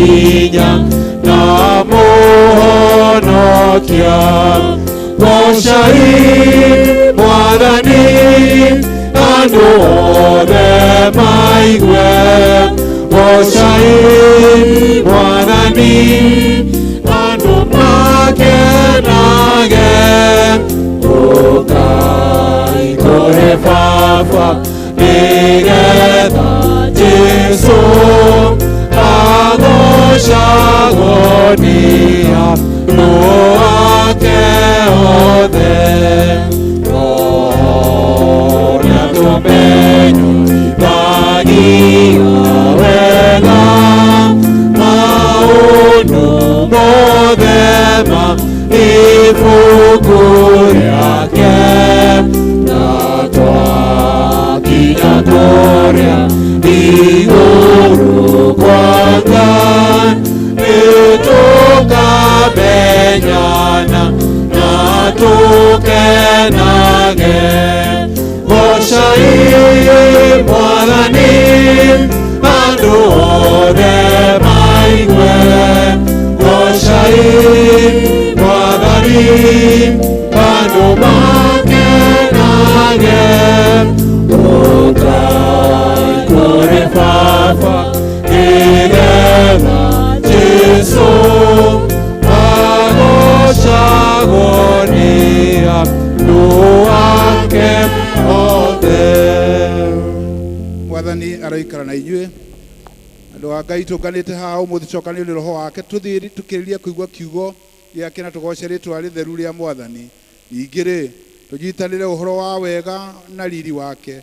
Hinya na Mũhonokia. Goocai Mwathani, andũ othe maigue. Goocai Mwathani, andũ makenage. Ũkai kũrĩ Baba nĩgetha Jesũ agocagwo nĩ andũ ake othe. Roho nĩatũmenyithagia wega maũndũ mothe ma ibuku rĩake, na twakinya kũrĩa igũrũ kwa Ngai nĩtũkamenyana na tũkenage. Goocai Mwathani, andũ othe maigue. Goocai Mwathani, andũ makenage. Ũkai kũrĩ Baba nĩgetha Jesũ agocagwo nĩ andũ ake othe. Mwathani aroikara na inyuĩ. Andũ a Ngai, tũnganĩte haha ũmũthĩ tũcokanĩrio nĩ Roho wake, tũthiĩ tũkĩrĩrie kũigua kiugo gĩake na tũgoce rĩtwa rĩtheru rĩa Mwathani. Ningĩ rĩ, tũnyitanĩre ũhoro wa wega na riri wake,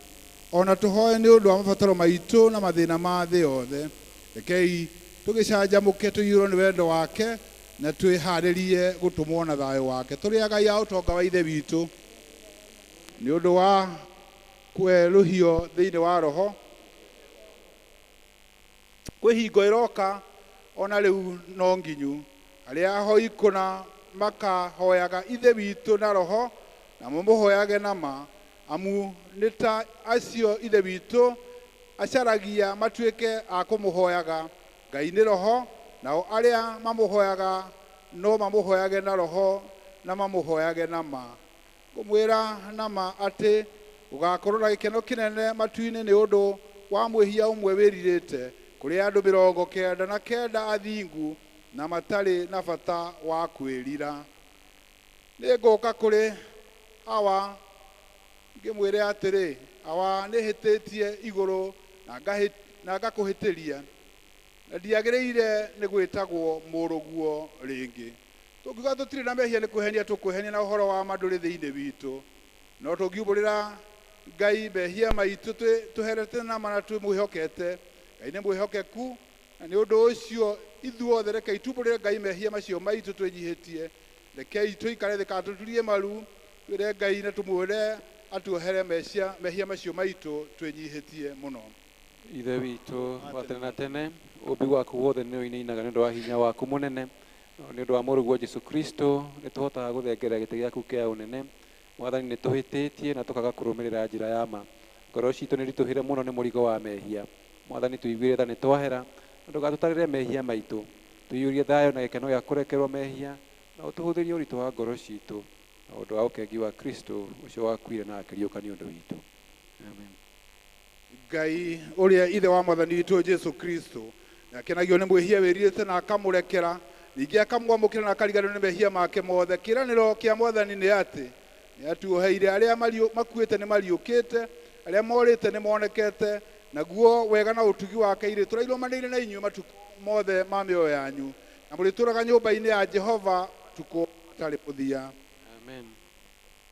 ona tũhoe nĩ ũndũ wa mabataro maitũ na mathĩna ma thĩ yothe. Rekei tũgĩcanjamũke, tũiyũrwo nĩ wendo wake na twĩharĩrie gũtũmwo na thayũ wake. Tũrĩ agai a ũtonga wa Ithe witũ nĩ ũndũ wa kwerũhio thĩinĩ wa Roho. Kwĩ hingo ĩroka, ona rĩu no nginyu, arĩa ahoi kũna makahoyaga Ithe witũ na Roho na mamũhoyage na ma, amu nĩ ta acio Ithe witũ acaragia matuĩke a kũmũhoyaga. Ngai nĩ Roho, nao arĩa mamũhoyaga no mamũhoyage na Roho na mamũhoyage na ma. Ngũmwĩra na ma atĩ gũgakorwo na gĩkeno kĩnene matu-inĩ nĩ ũndũ wa mwĩhia ũmwe wĩrirĩte, kũrĩ andũ 99 athingu na matarĩ na bata wa kwĩrira. Nĩ ngũka kũrĩ Awa ngĩmwĩre atĩrĩ, Awa, nĩ hĩtĩtie igũrũ na ngakũhĩtĩria, na ndiagĩrĩire nĩ gwĩtagwo mũrũguo rĩngĩ. Tũngiuga tũtirĩ na mehia, nĩ kwĩhenia tũkwĩhenia, na ũhoro wa ma ndũrĩ thĩinĩ witũ. No tũngiumbũrĩra Ngai mehia maitũ tũherete na ma na twĩmwĩhokete, Ngai nĩ mwĩhokeku, na nĩ ũndũ ũcio ithuothe rekei tumbũrĩre Ngai mehia macio maitũ twĩnyihĩtie. Rekei tũikare thĩ kana tũturie maru, twĩre Ngai na tũmwĩre atuohere mehia macio maitũ twĩnyihĩtie mũno. Ithe witũ wa tene na tene, ũmbi waku wothe nĩ ũinainaga nĩ ũndũ wa hinya waku mũnene. Nĩ ũndũ wa Mũrũguo Jesu Kristo nĩ tũhotaga gũthengerera gĩtĩ gĩaku kĩa ũnene. Mwathani, nĩ tũhĩtĩtie na tũkaga kũrũmĩrĩra njĩra ya ma. Ngoro citũ nĩ ritũhĩre mũno nĩ mũrigo wa mehia. Mwathani, tũiguĩre tha nĩ twahera, na ndũgatũtarĩre mehia maitũ. Tũiyũrie thayũ na gĩkeno gĩa kũrekerwo mehia, na ũtũhũthĩrie ũritũ wa ngoro citũ na ũndũ wa ũkengi wa Kristo ũcio wakuire na akĩriũka nĩ ũndũ witũ. Amen. Ngai ũrĩa Ithe wa Mwathani witũ Jesu Kristo nĩakenagio nĩ mwĩhia wĩrirĩte na akamũrekera, ningĩ akamwamũkĩra na akariganĩrwo nĩ mehia make mothe. Kĩĩranĩro kĩa Mwathani nĩ atĩ nĩ atuoheire. Arĩa makuĩte nĩ mariũkĩte, arĩa morĩte nĩ monekete, naguo wega na ũtugi wake irĩtũra irũmanĩire na inyuĩ matukũ mothe ma mĩoyo yanyu, na mũrĩtũraga nyũmba-inĩ ya Jehova matukũ matarĩ mũthia. Amen.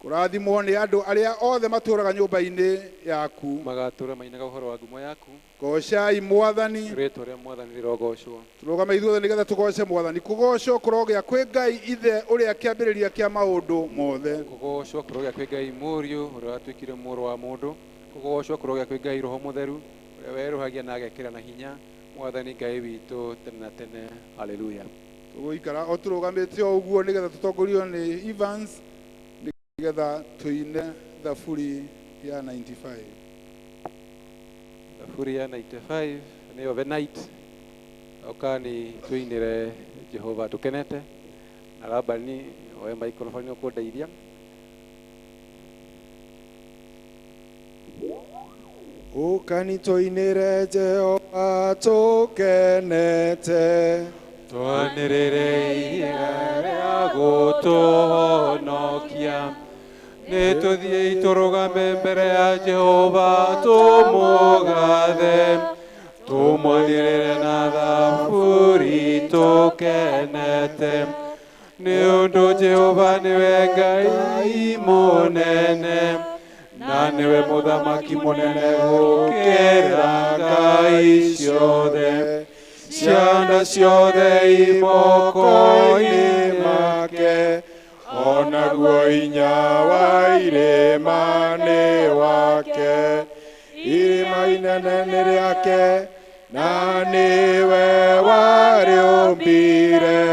Kũrathimwo nĩ andũ arĩa othe matũraga nyũmba-inĩ yaku. Magatũra mainaga ũhoro wa ngumo yaku. Goocai Mwathani. Rĩtwa rĩa Mwathani rĩrogocwo. Tũrũgame ithuothe nĩgetha tũgoce Mwathani. Kũgocwo kũrogĩa kwĩ Ngai Ithe ũrĩa kĩambĩrĩria kĩa maũndũ mothe. Kũgocwo kũrogĩa kwĩ Ngai Mũriũ ũrĩa watuĩkire mũrũ wa mũndũ. Kũgocwo kũrogĩa kwĩ Ngai Roho Mũtheru ũrĩa werũhagia na agekĩra na hinya Mwathani Ngai witũ tene na tene. Haleluya. Tũgũikara o tũrũgamĩte o ũguo nĩgetha tũtongorio nĩ Evans nĩgetha tũine thaburi ya 95. Thaburi ya 95 nĩyo The Night. Ũkani tũinĩre Jehova tũkenete na Labani oe microphone ũkũndeithia. Ũkani tũinĩre Jehova tũkenete, twanĩrĩre ihiga rĩa gũtũhonokia. Nĩtũthiĩi tũrũgame mbere ya Jehova tũmũgathe, tũmwanĩrĩre na thaburi tũkenete. Nĩ ũndũ Jehova nĩwe Ngai mũnene, na nĩwe mũthamaki mũnene gũkĩra ngai ciothe. Ciana ciothe i moko-inĩ make, onaguo hinya wa irĩma nĩ wake. Irĩma inene nĩ rĩake, na nĩwe warĩũmbire.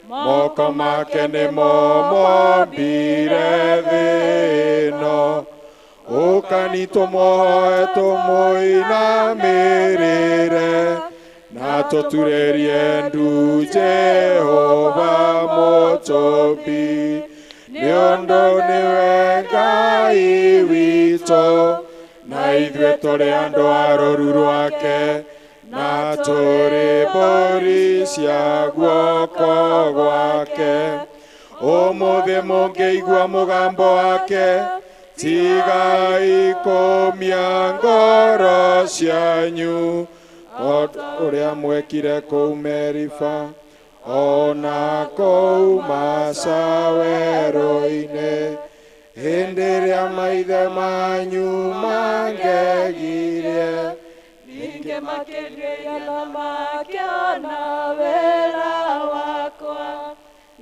Moko make nĩmo mombire thĩ ĩno. Ũkani tũmũhoe tũmũinamĩrĩre, na tũturĩrie ndu Jehova mũtũmbi. Nĩ ũndũ nĩwe Ngai witũ, na ithuĩ tũrĩ andũ a rũũru rwake, na tũrĩ mbũri cia guoko gwake. Ũmũthĩ mũngĩigua mũgambo wake, tigai kũmia ngoro cianyu, o ũrĩa mwekire kũu Meriba, ona kũu Masa werũ-inĩ, hĩndĩ ĩrĩa maithe manyu mangegirie. Ningĩ makĩnduĩria na makĩona wĩra wakwa,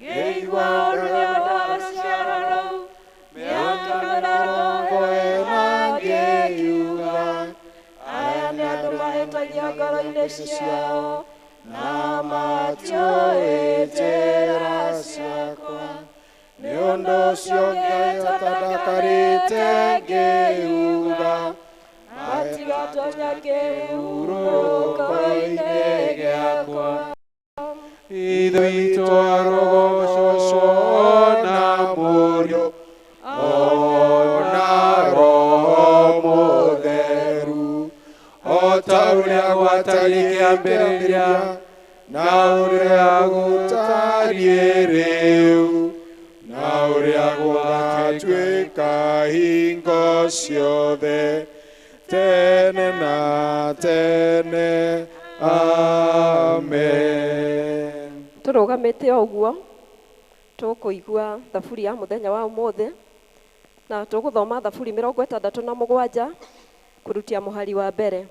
ngĩigua ũũru nĩ ũndũ wa rũciaro rũu, mĩaka mĩrongo ĩna ngĩkiuga, aya nĩ andũ mahĩtagia ngoro-inĩ ciao, na matiũĩ njĩra ciakwa. Nĩ ũndũ ũcio ngĩhota ndakarĩte ngĩuga, matigatonya kĩhurũko-inĩ gĩakwa. Ithe witũ arogocwo na Mũriũ ona Roho Mũtheru, o ta ũrĩa gwatariĩ kĩambĩrĩria, na ũrĩa gũtariĩ rĩu, na ũrĩa gũgatuĩka hingo ciothe, tene na tene. Amen. Tũrũgamĩte o ũguo tũkũigua thaburi ya mũthenya wa ũmũthĩ, na tũgũthoma thaburi 67 kũrutia mũhari wa mbere.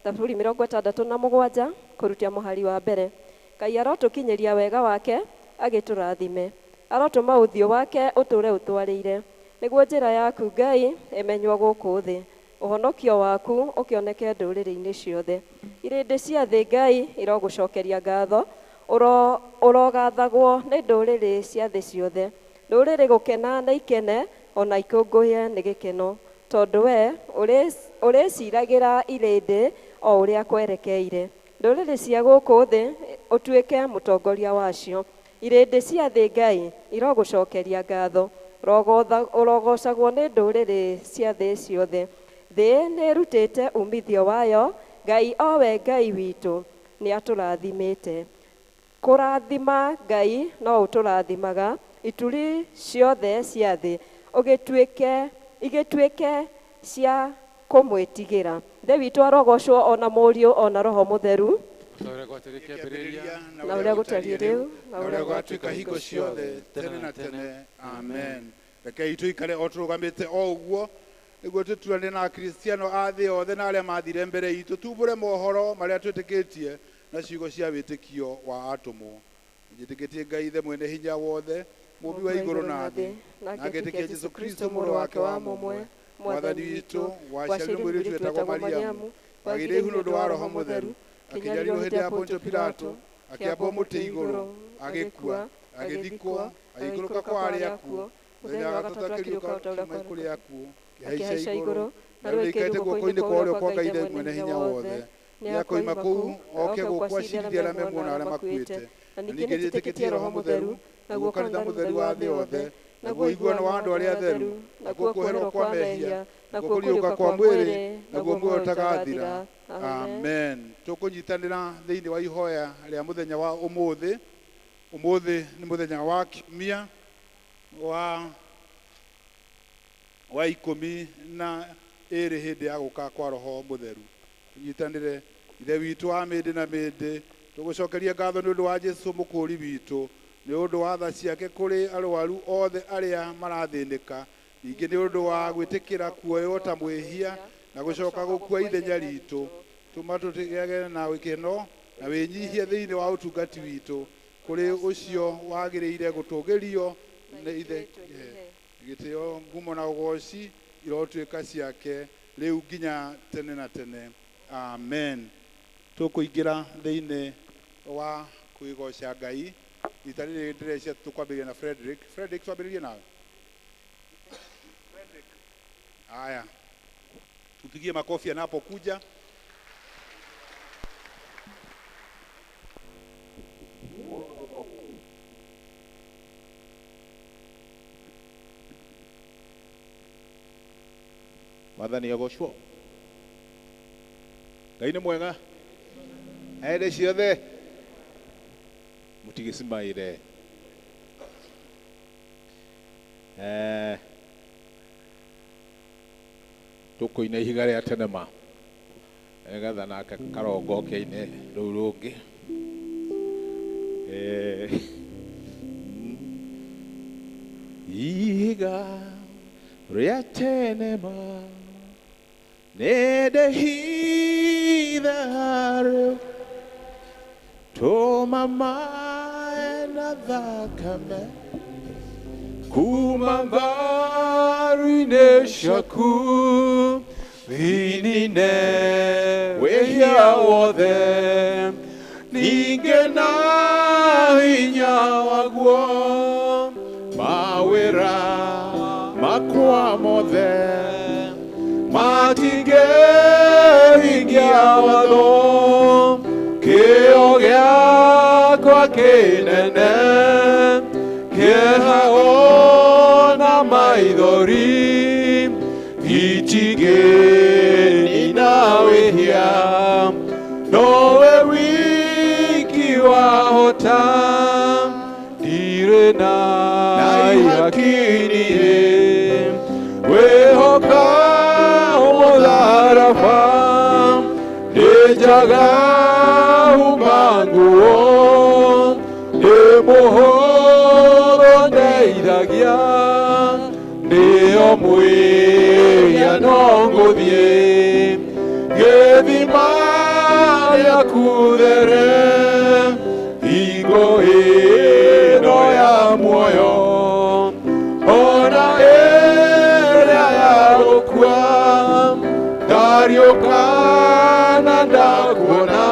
Thaburi 67 kũrutia mũhari wa mbere. Ngai arotũkinyĩria wega wake agĩtũrathime, arotũma ũthiũ wake ũtũũre ũtwarĩire, nĩguo njĩra yaku Ngai ĩmenywo gũkũ thĩ, ũhonokio waku ũkĩoneke ndũrĩrĩ-inĩ ciothe. Irĩndĩ cia thĩ Ngai irogũcokeria ngatho, ũrogathagwo nĩ ndũrĩrĩ cia thĩ ciothe. Ndũrĩrĩ gũkena na ikene, ona ikũngũye nĩ gĩkeno, tondũ we ũrĩciragĩra irĩndĩ o ũrĩa kwerekeire. Ndũrĩrĩ cia gũkũ thĩ ũtuĩke mũtongoria wacio. Irĩndĩ cia thĩ Ngai irogũcokeria ngatho, ũrogocagwo nĩ ndũrĩrĩ cia thĩ ciothe. Thĩ nĩ ĩrutĩte umithio wayo, Ngai owe Ngai witũ nĩ atũrathimĩte. Kũrathima Ngai no ũtũrathimaga, ituri ciothe cia thĩ igĩtuĩke cia kũmwĩtigĩra. Ithe witũ arogocwo ona Mũriũ ona Roho Mũtheru, na ũrĩa gũtariĩ rĩu, na ũrĩa gũgatuĩka hingo ciothe, tene na tene. Amen. Rekei tũikare o tũrũgamĩte o ũguo, nĩguo tũturane na Akristiano a thĩ yothe na arĩa mathire mbere itũ, tumbũre mohoro marĩa twĩtĩkĩtie na ciugo cia wĩtĩkio wa atũmwo. Njĩtĩkĩtie Ngai Ithe mwene hinya wothe, mũũmbi wa igũrũ na thĩ, na ngetĩkia Jesũ Kristo mũrũ wake wa mũmwe, Mwathani witũ, waciarirwo mũirĩtu wetagwo Mariamu, wagĩire ihu nĩ ũndũ wa Roho Mũtheru, akĩnyarirwo hĩndĩ ya Pontio Pilato, akĩambwo mũtĩ igũrũ, agĩkua, agĩthikwo, agĩikũrũka kwa arĩa akuũ, mũthenya wa gatatũ akĩriũka kuuma kũrĩ akuũ, akĩhaica igũrũ, na rĩu aikarĩte guoko-inĩ kwa ũrĩo kwa Ngai Ithe mwene hinya wothe, Nĩakoima kũu oke gũkũ acirithie arĩa me muoyo na arĩa makuĩte. Na ningĩ nĩnjĩtĩkĩtie Roho Mũtheru, naguo kanitha mũtheru wa thĩ yothe, naguo ũiguano wa andũ arĩa atheru, naguo kuoherwo kwa mehia, naguo kũriũka kwa mwĩrĩ, naguo muoyo ũtagathira. Amen. Tũkũnyitanĩra thĩinĩ wa ihoya rĩa mũthenya wa ũmũthĩ. Ũmũthĩ nĩ mũthenya wa kiumia wa 12 hĩndĩ ya gũka kwa Roho Mũtheru. Tũnyitanĩre. Ithe witũ wa mĩndĩ na mĩndĩ, tũgũcokeria ngatho nĩ ũndũ wa Jesũ mũkũũri witũ, nĩ ũndũ wa tha ciake kũrĩ arwaru othe arĩa marathĩnĩka, ningĩ nĩ ũndũ wa gwĩtĩkĩra kuoywo ta mwĩhia na gũcoka gũkua ithenya ritũ. Tũma tũtigage na gĩkeno na wĩnyihie thĩinĩ wa ũtungati witũ kũrĩ ũcio wagĩrĩire gũtũgĩrio nĩ Ithe. Gĩtĩo, ngumo na ũgoci irotuĩka ciake rĩu nginya tene na tene. Amen. Tũkũingĩra thĩinĩ wa kwĩgoca Ngai. Rita rĩrĩ ndĩrecia tũkwambĩrĩria na Frederick. Frederick, twambĩrĩrie nawe. Frederick. Haya, tupigie makofi anapokuja. Mwathani agocwo. Ngai nĩ mwega hĩndĩ ciothe, mũtigĩcimaire. Tũkũina ihiga rĩa tene ma nĩgetha nake karongo keine rũu rũngĩ. Ihiga rĩa tene ma nĩndĩhitha rĩu, tũma maĩ na thakame kuma mbaru-inĩ ciaku, thinine wĩhia wothe, ningĩ na hinya waguo, mawĩra makwa mothe matingĩhingia watho, kĩo gĩakwa kĩnene kĩeha ona maithori, itingĩnina wĩhia, nowe wiki wahota, ndirĩ na ihaki niĩ, wĩhoka mũtharaba, nĩnjaga huma nguo, nĩ mũhũthũ ndeithagia, nĩyo mwĩhia no ngũthiĩ, gĩthima gĩaku there, hingo ĩno ya muoyo, ona ĩrĩa ya gũkua, ndariũka na ndakuona,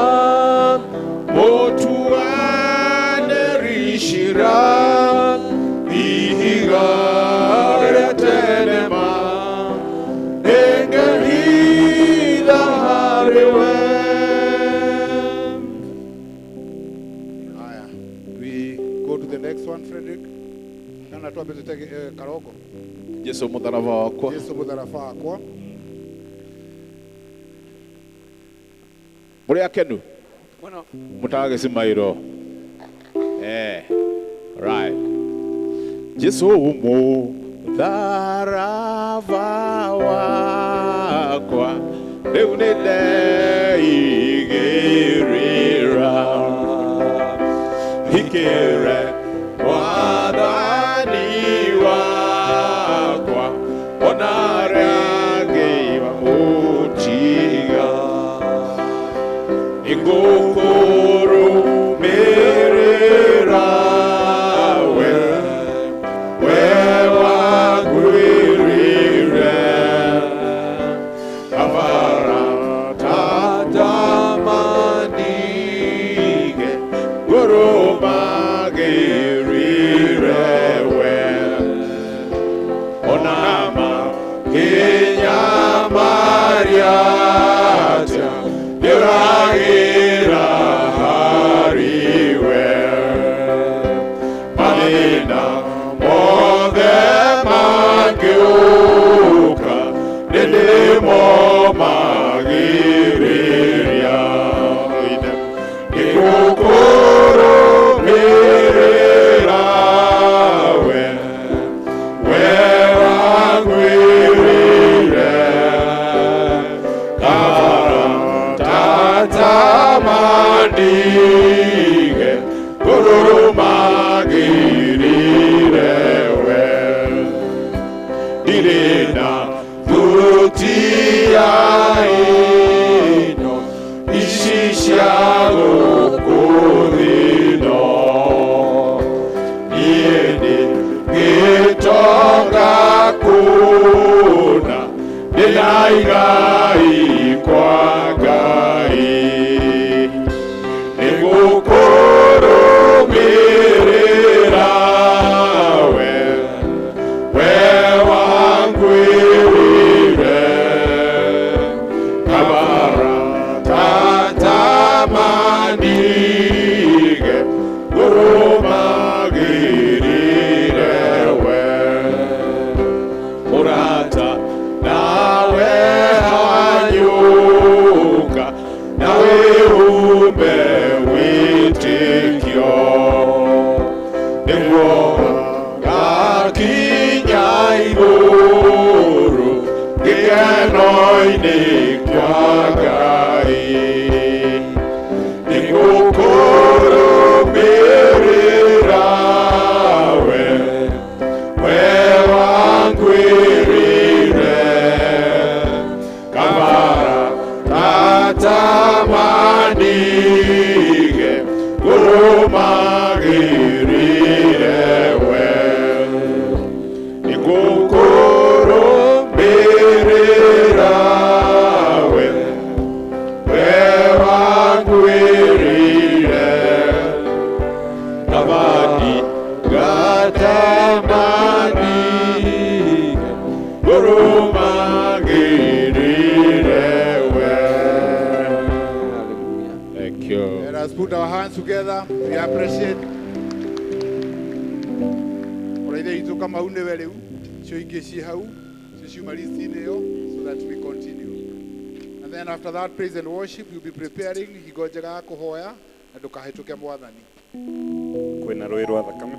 mũtuanĩri ciira, ihiga rĩa tene ma, nĩngĩhitha harĩ we. Haya, we go to the next one, Frederick. Kana twambe tũtege Karoko. Jesũ mũtharaba wakwa. Jesũ mũtharaba wakwa. Mũrĩ akenu? Mũno. Mũtagĩcimairwo. Right. Jesũ mũtharaba wakwa, rĩu nĩndeigĩrĩra, hikĩre Mwathani wakwa, ona arĩa angĩ mamũtiga. Nĩngũkũrũmĩrĩra we, we wakwĩrire, kabara tatamanige, ngũrũmagĩrĩre we, ona makĩnyamaria atĩa, nĩũra igai kwa Ngai Nĩngũkũrũmĩrĩra we we wangwĩrire kabara tatamanige ngũrũmagĩrĩre we mũrata nawe hanyũka nawe umbe wĩtĩkio nĩguo ngakinya igũrũ gĩkeno-inĩ kĩa Ngai nĩngũkũrũmĩrĩra we we wangwĩrire kabara tatamanige ngũrũmagĩrĩre we nĩngũkũrũmĩrĩra we we wangwĩrire kabadi gatamanige ngũrũmagĩrĩre we. Hallelujah. Thank you. Let us put our hands together. We appreciate. Ũraithe witũ Kamau nĩwe rĩu cio ingĩ ciĩ hau cio ciuma list-inĩ ĩyo so that we continue. And then after that praise and worship you'll be preparing hingo njega ya kũhoya na ndũkahĩtũke mwathani. Kwĩna rũĩ rwa thakame.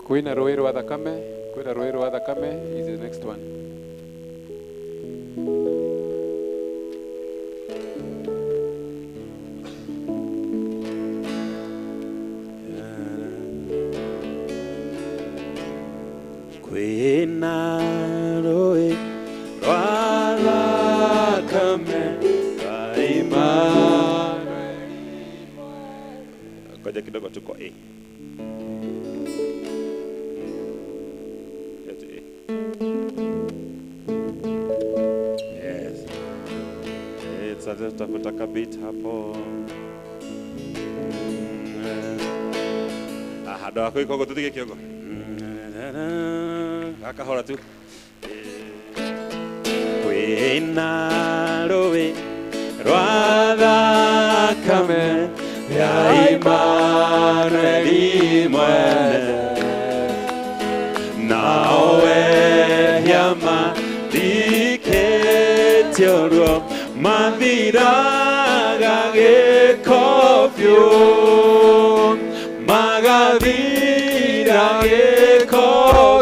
Kwĩna rũĩ rwa thakame, kwĩna rũĩ rwa thakame is the next one. Kwĩna rũĩ rwa thakame rwa Emmanuel. Ngoja kidogo tuko A. Yetu A. Yes. Sasa tutafuta kabit hapo. Aha, ndo wako ikogo tutige kiogo. Gakahora tu. Kwĩna rũĩ rwa thakame ya Emmanueli mwene nawe yama diketio ruo mathiraga gĩko biũ magathira gĩko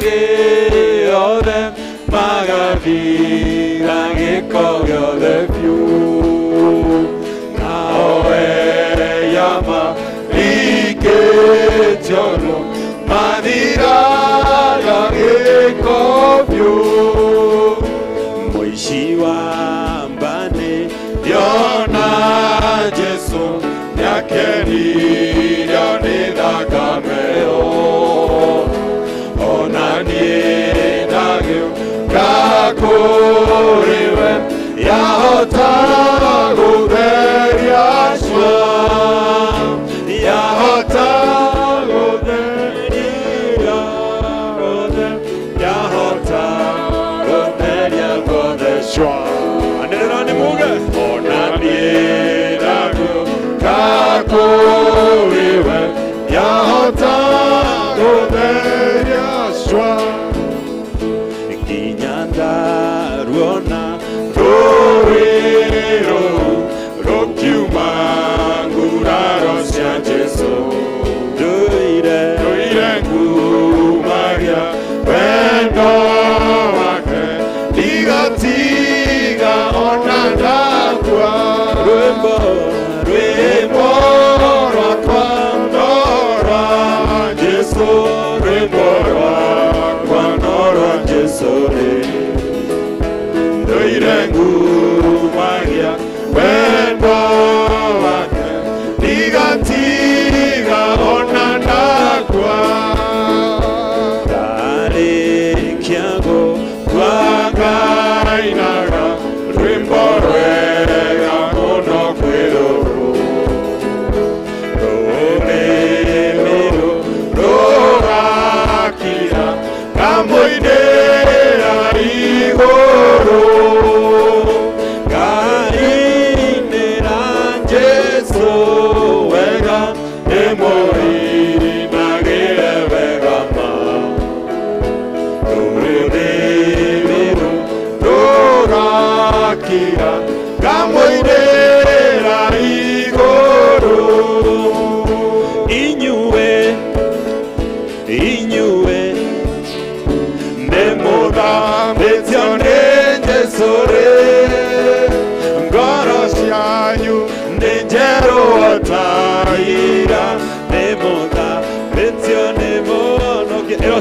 gĩothe magathira gĩko gĩothe biũ nawe yama diketio ruo mathiraga gĩko biũ mũici wa mbane ndiona Jesu nĩakenirio nĩ thakame ĩyo ona niĩ ndagĩũka kũrĩ we yahota gũtheria cua yahota gũtheria guothe yahota gũtheria guothe cua anĩrĩra nĩ muge ona niĩ ndagĩũka kũrĩ we yahota gũtheria cua nginya ndaruona rũĩ rũu rũkiuma nguraro cia Jesu ndũire ndũire ngumagia wendo wake ndigatiga ona ndakua rwĩmbo rwĩmbo rwakwa no rwa Jesu rwĩmbo rwakwa no rwa Jesu rĩ ndũire ngumagia wendo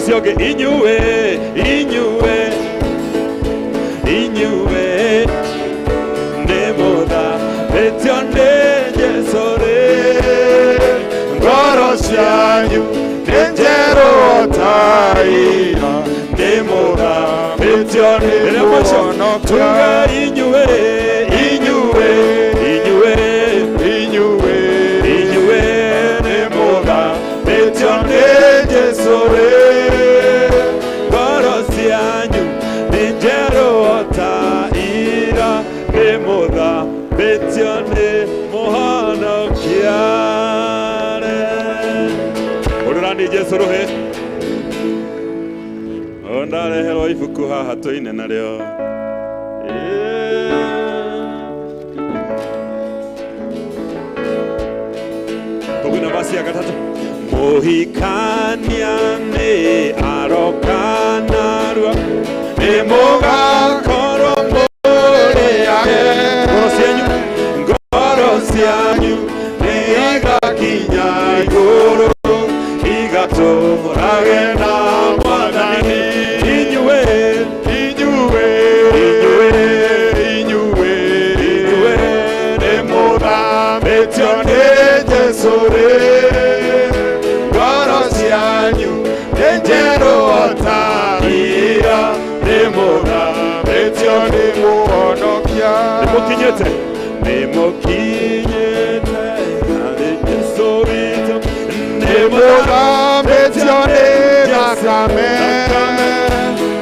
Ũcio ũngĩ inyuĩ inyuĩ inyuĩ nĩ mũthambĩtio nĩ Jesũ rĩ Ngoro cianyu nĩ njerũ ta ira nĩ mũthambĩtio nĩ Mũhonokia. Tuge inyuĩ inyuĩ inyuĩ Inyuĩ inyuĩ nĩ mũthambĩtio nĩ Jesũ rĩ ngoro cianyu nĩ njerũ ta ira nĩ mũthambĩtio nĩ Mũhonokia rĩ. Ũrũrani Jesũ rũhĩ o ndareherwo ibuku haha tũine narĩo. Tũkwina basi ya gatatũ. Mũhikania nĩ aroka narua Nĩ mũgakorwo mũrĩ ake. Ngoro cianyu ngoro cianyu nĩ igakinya igũrũ igatũrage na Mwathani. Inyuĩ Inyuĩ inyuĩ inyuĩ inyuĩ nĩ mũthambĩtio nĩ Jesũ rĩ ngoro cianyu nĩ njerũ ta ira nĩ mũthambĩtio nĩ Mũhonokia. Nĩmũkinyĩte nĩmũkinyĩte harĩ Jesũ witũ Nĩ mũthambĩtio nĩ thakame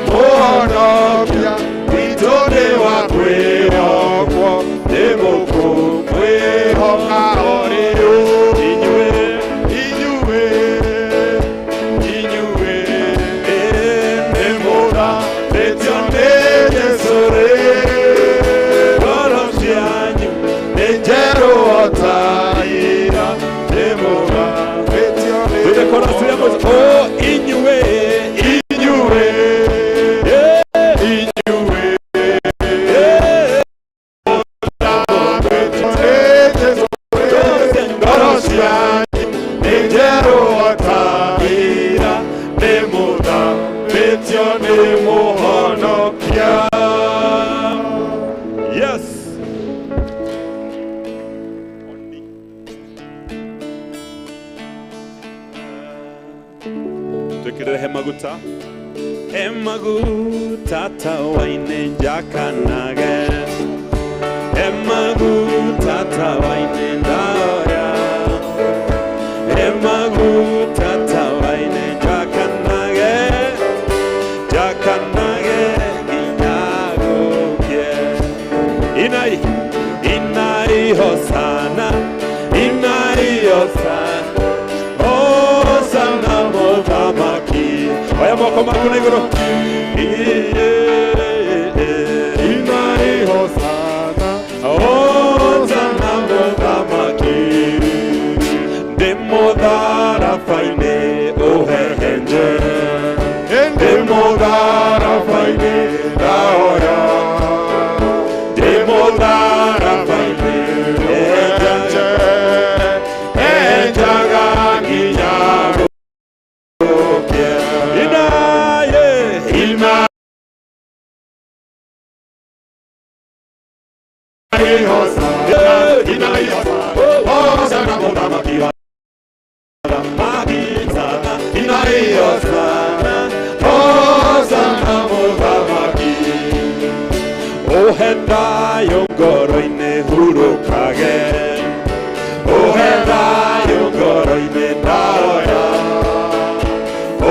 Mũhonokia witũ nĩ wa kwĩhokwo nĩ mũkũmwĩhoka o rĩu. Inyuĩ Inyuĩ inyuĩ nĩ mũthambĩtio nĩ Jesũ rĩ ngoro cianyu nĩ njerũ o ta ira nĩ mũthambĩtio nĩ Tuge chorus ya mũico. O inyuĩ Inyuĩ inyuĩ ngoro cianyu nĩ njerũ o ta ira nĩ mũthambĩtio nĩ Mũhonokia. Yes. Twĩkĩrĩre he maguta he maguta tawa-inĩ njakanage he maguta tawa-inĩ ndaoya he maguta tawa-inĩ njakanage njakanage nginya gũkĩe. Inai inai hosana inai hosana hosana mũthamaki. Oya moko maku na igũrũ. Inai hosana Hosana mũthamaki ndĩ mũtharaba-inĩ ũhehenje ndĩ mũtharaba-inĩ ndahoya ndĩ mũtharaba-inĩ ũhehenje enjaga nginya gũkĩe. Inaye Inai hosana inai hosana hosana mũthamaki wa Makisana inai hosana hosana mũthamaki Ũhe thayũ ngoro-inĩ hurũkage Ũhe thayũ ngoro-inĩ ndahoya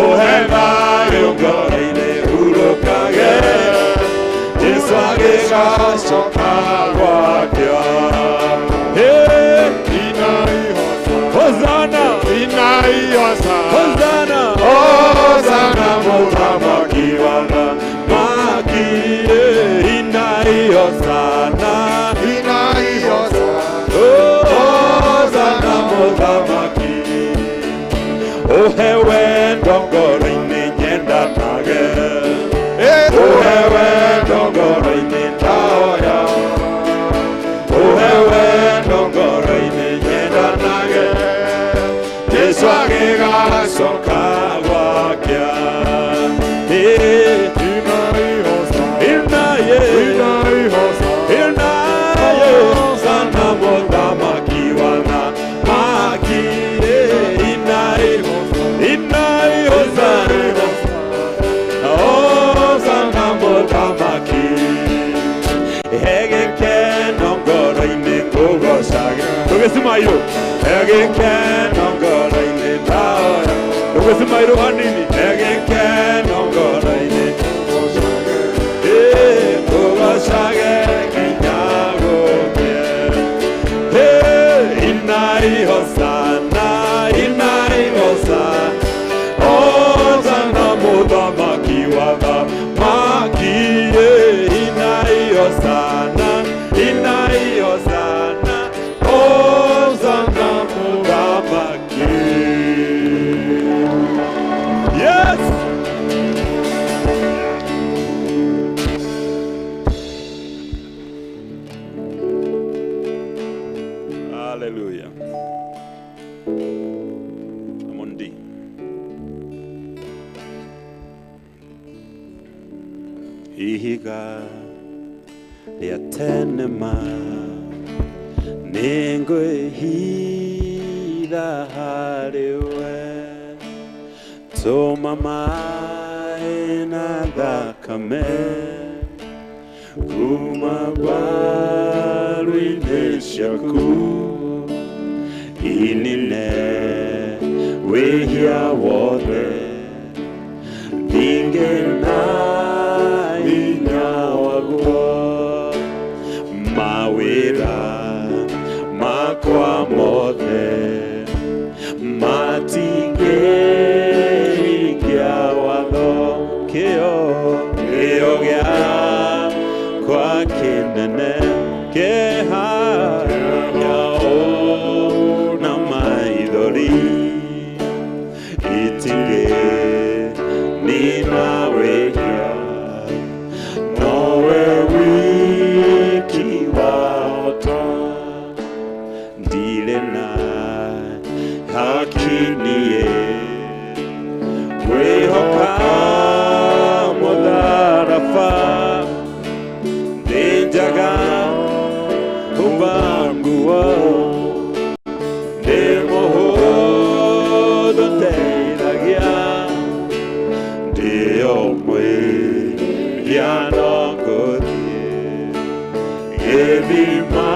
Ũhe thayũ ngoro-inĩ hurũkage Jesũ agĩgacoka gwake. Hey, Inai hosana Hosana inai hosana Hosana hosana mũthamaki wa thamaki inai hosana inai hosana hosana mũthamaki Ũhe wendo ngoro-inĩ nyendanage Ũhe wendo ngoro-inĩ ndahoya Ũhe wendo ngoro-inĩ nyendanage Jesũ Gĩgacoka gwakĩa. Inaye, inaye, sana mũthamaki wa thamaki. Inaye, inaye, hosana, hosana mũthamaki. Hegekeno ngoro-inĩ ngũgocage. Ndũgĩcimairũ. Hegekeno ngoro-inĩ ndahoya. Ndũgĩcimairũ hanini. Hegekeno ngoro-inĩ ngũgocage nginya gũkĩe. Inai hosana, inai hosana, hosana mũthamaki wa thamaki. Inai hosana, inai hosana, hosana mũthamaki. Yes! Hallelujah. I'm on D. Ihiga rĩa tene ma nĩngwĩhitha harĩ we, tũma maĩ na thakame kuma mbaru-inĩ ciaku inine wĩhia wothe, thinge na hinya waguo, mawĩra makwa mothe matingĩhingia watho. Kĩo kĩo gĩakwa kĩnene kĩeha na maithori itingĩnina wĩhia, nowe wiki wahota, ndirĩ na haki niĩ kwĩhoka mũtharaba, ndĩnjaga humba nguo, ndĩ mũhũthũ ndeithagia, ndĩ o mwĩhia no ngũthiĩ gĩthima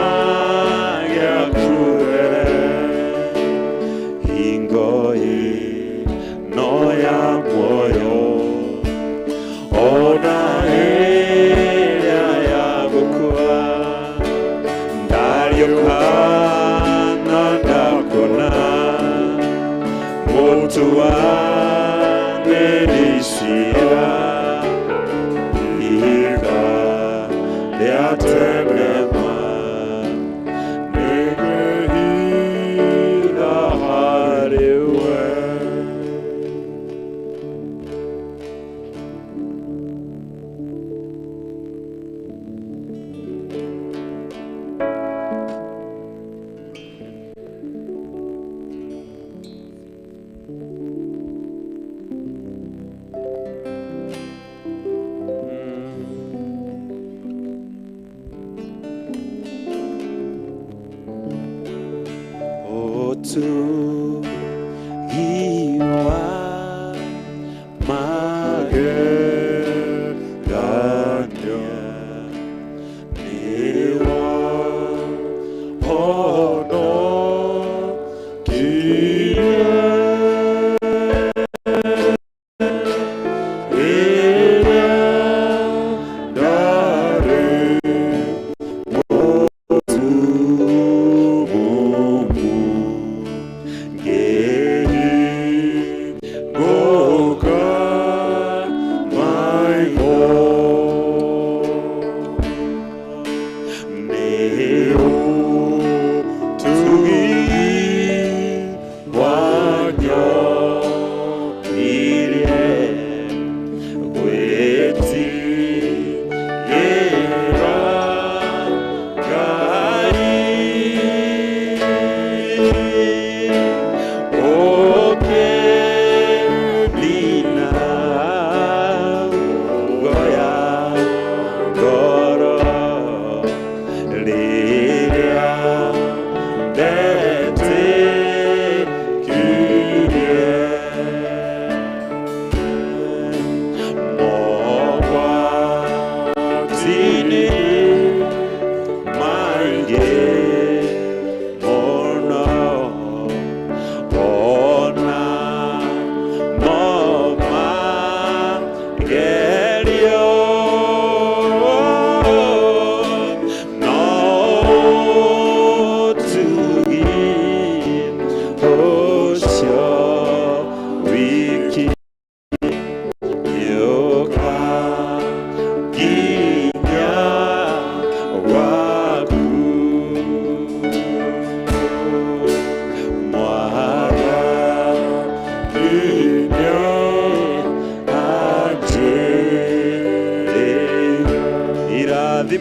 gĩaku were, hingo ĩno ya muoyo ona ĩrĩa ya gũkua, ndariũka na ndakuona mũtuanĩri ciira, ihiga rĩa tene ma nĩngwĩhitha harĩ we.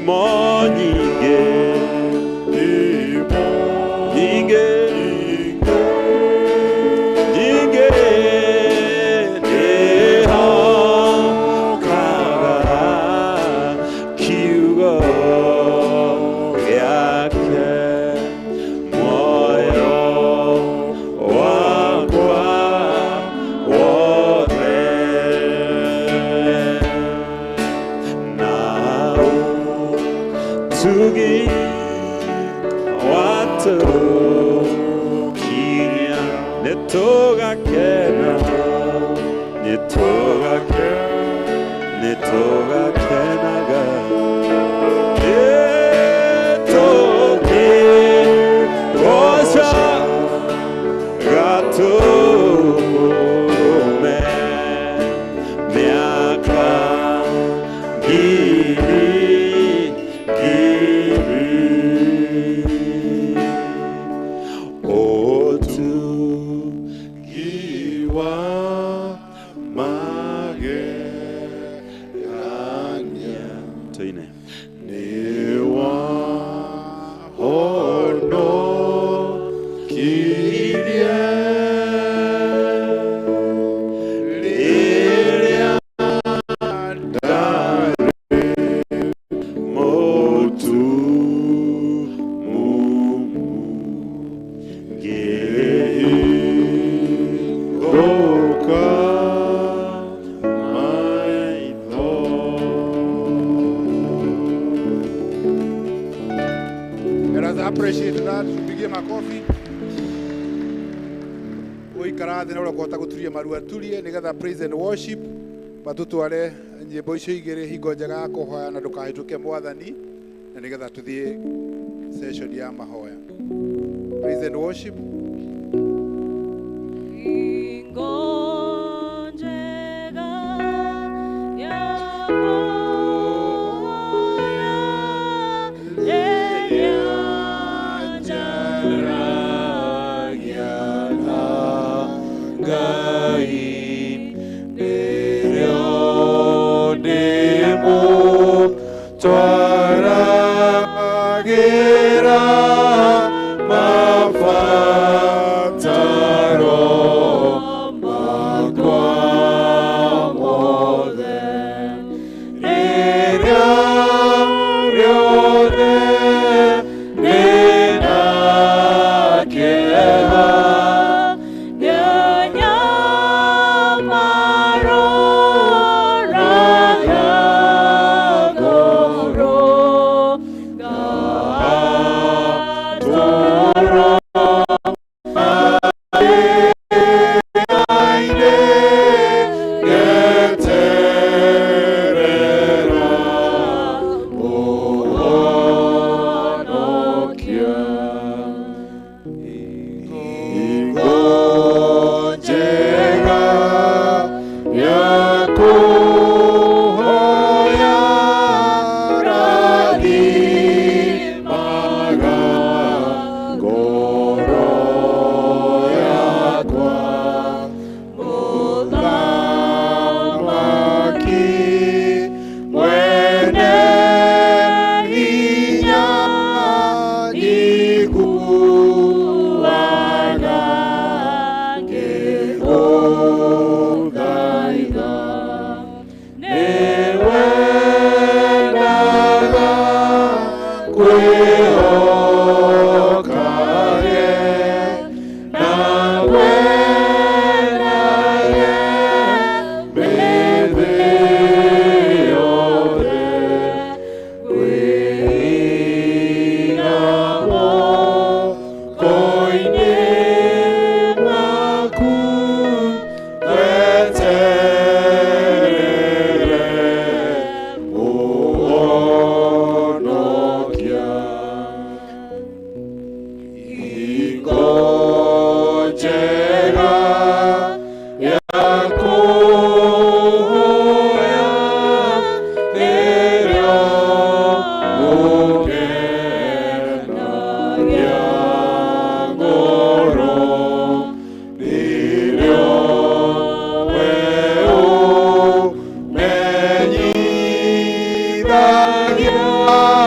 Irathimo nyingĩ nyingĩ nyingĩ nĩhokaga kiugo gĩake muoyo wakwa wothe na ũtugi watũkinya nĩtũgakena nĩtũgakenaga nĩtũkĩgoca gatũrũme mĩaka ngiri ngiri Ũtugi wa magegania Tuine. Nĩwahonokirie rĩrĩa ndarĩ Mũtumumu ngĩhingũka maitho. Let us appreciate that. Tupigie makofi. Ũikara thĩ na ũrĩa ũkũhota gũturia maru aturie nĩgetha praise and worship matũtware nyĩmbo icio igĩrĩ hingo njega ya kũhoya na ndũkahĩtũke mwathani na nĩgetha tũthiĩ session ya mahoya. Praise and worship. Twaragĩra mabataro makwa mothe rĩrĩa rĩothe ndĩna kĩeha. Menyithagia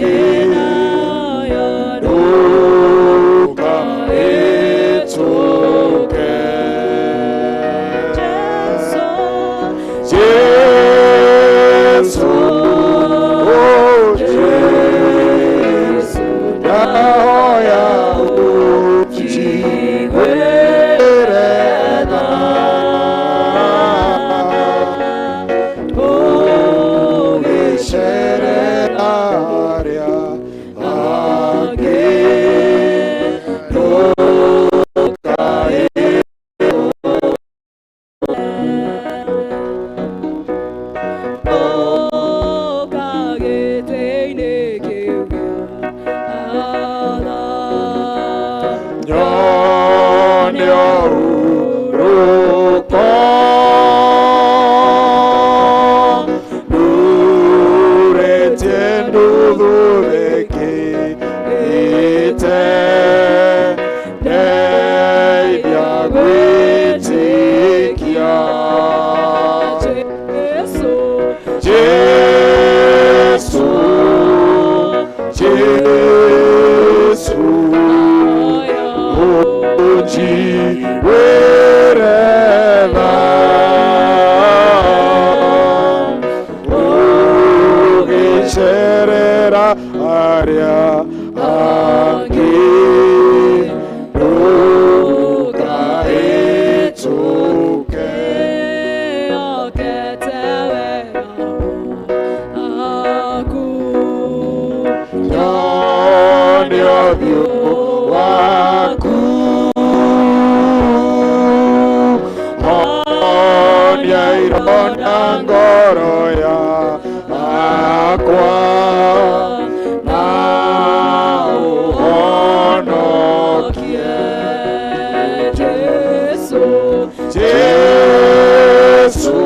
angĩ ndũkahĩtũke. Jesu, oh Jesu, ndahoya ũnjiguĩre tha. Ũgĩcerera arĩa angĩ Nyone ũhurũko ndurĩtie nduthuthĩkĩte ndeithia gwĩtĩkia. Jesu, Jesu, ũnjiguĩre tha. Ũgĩcerera arĩa angĩ ndũkahĩtũke. Nyone ũthiũ waku, honia ironda ngoro yakwa na ũhonokie. Jesu, Jesu,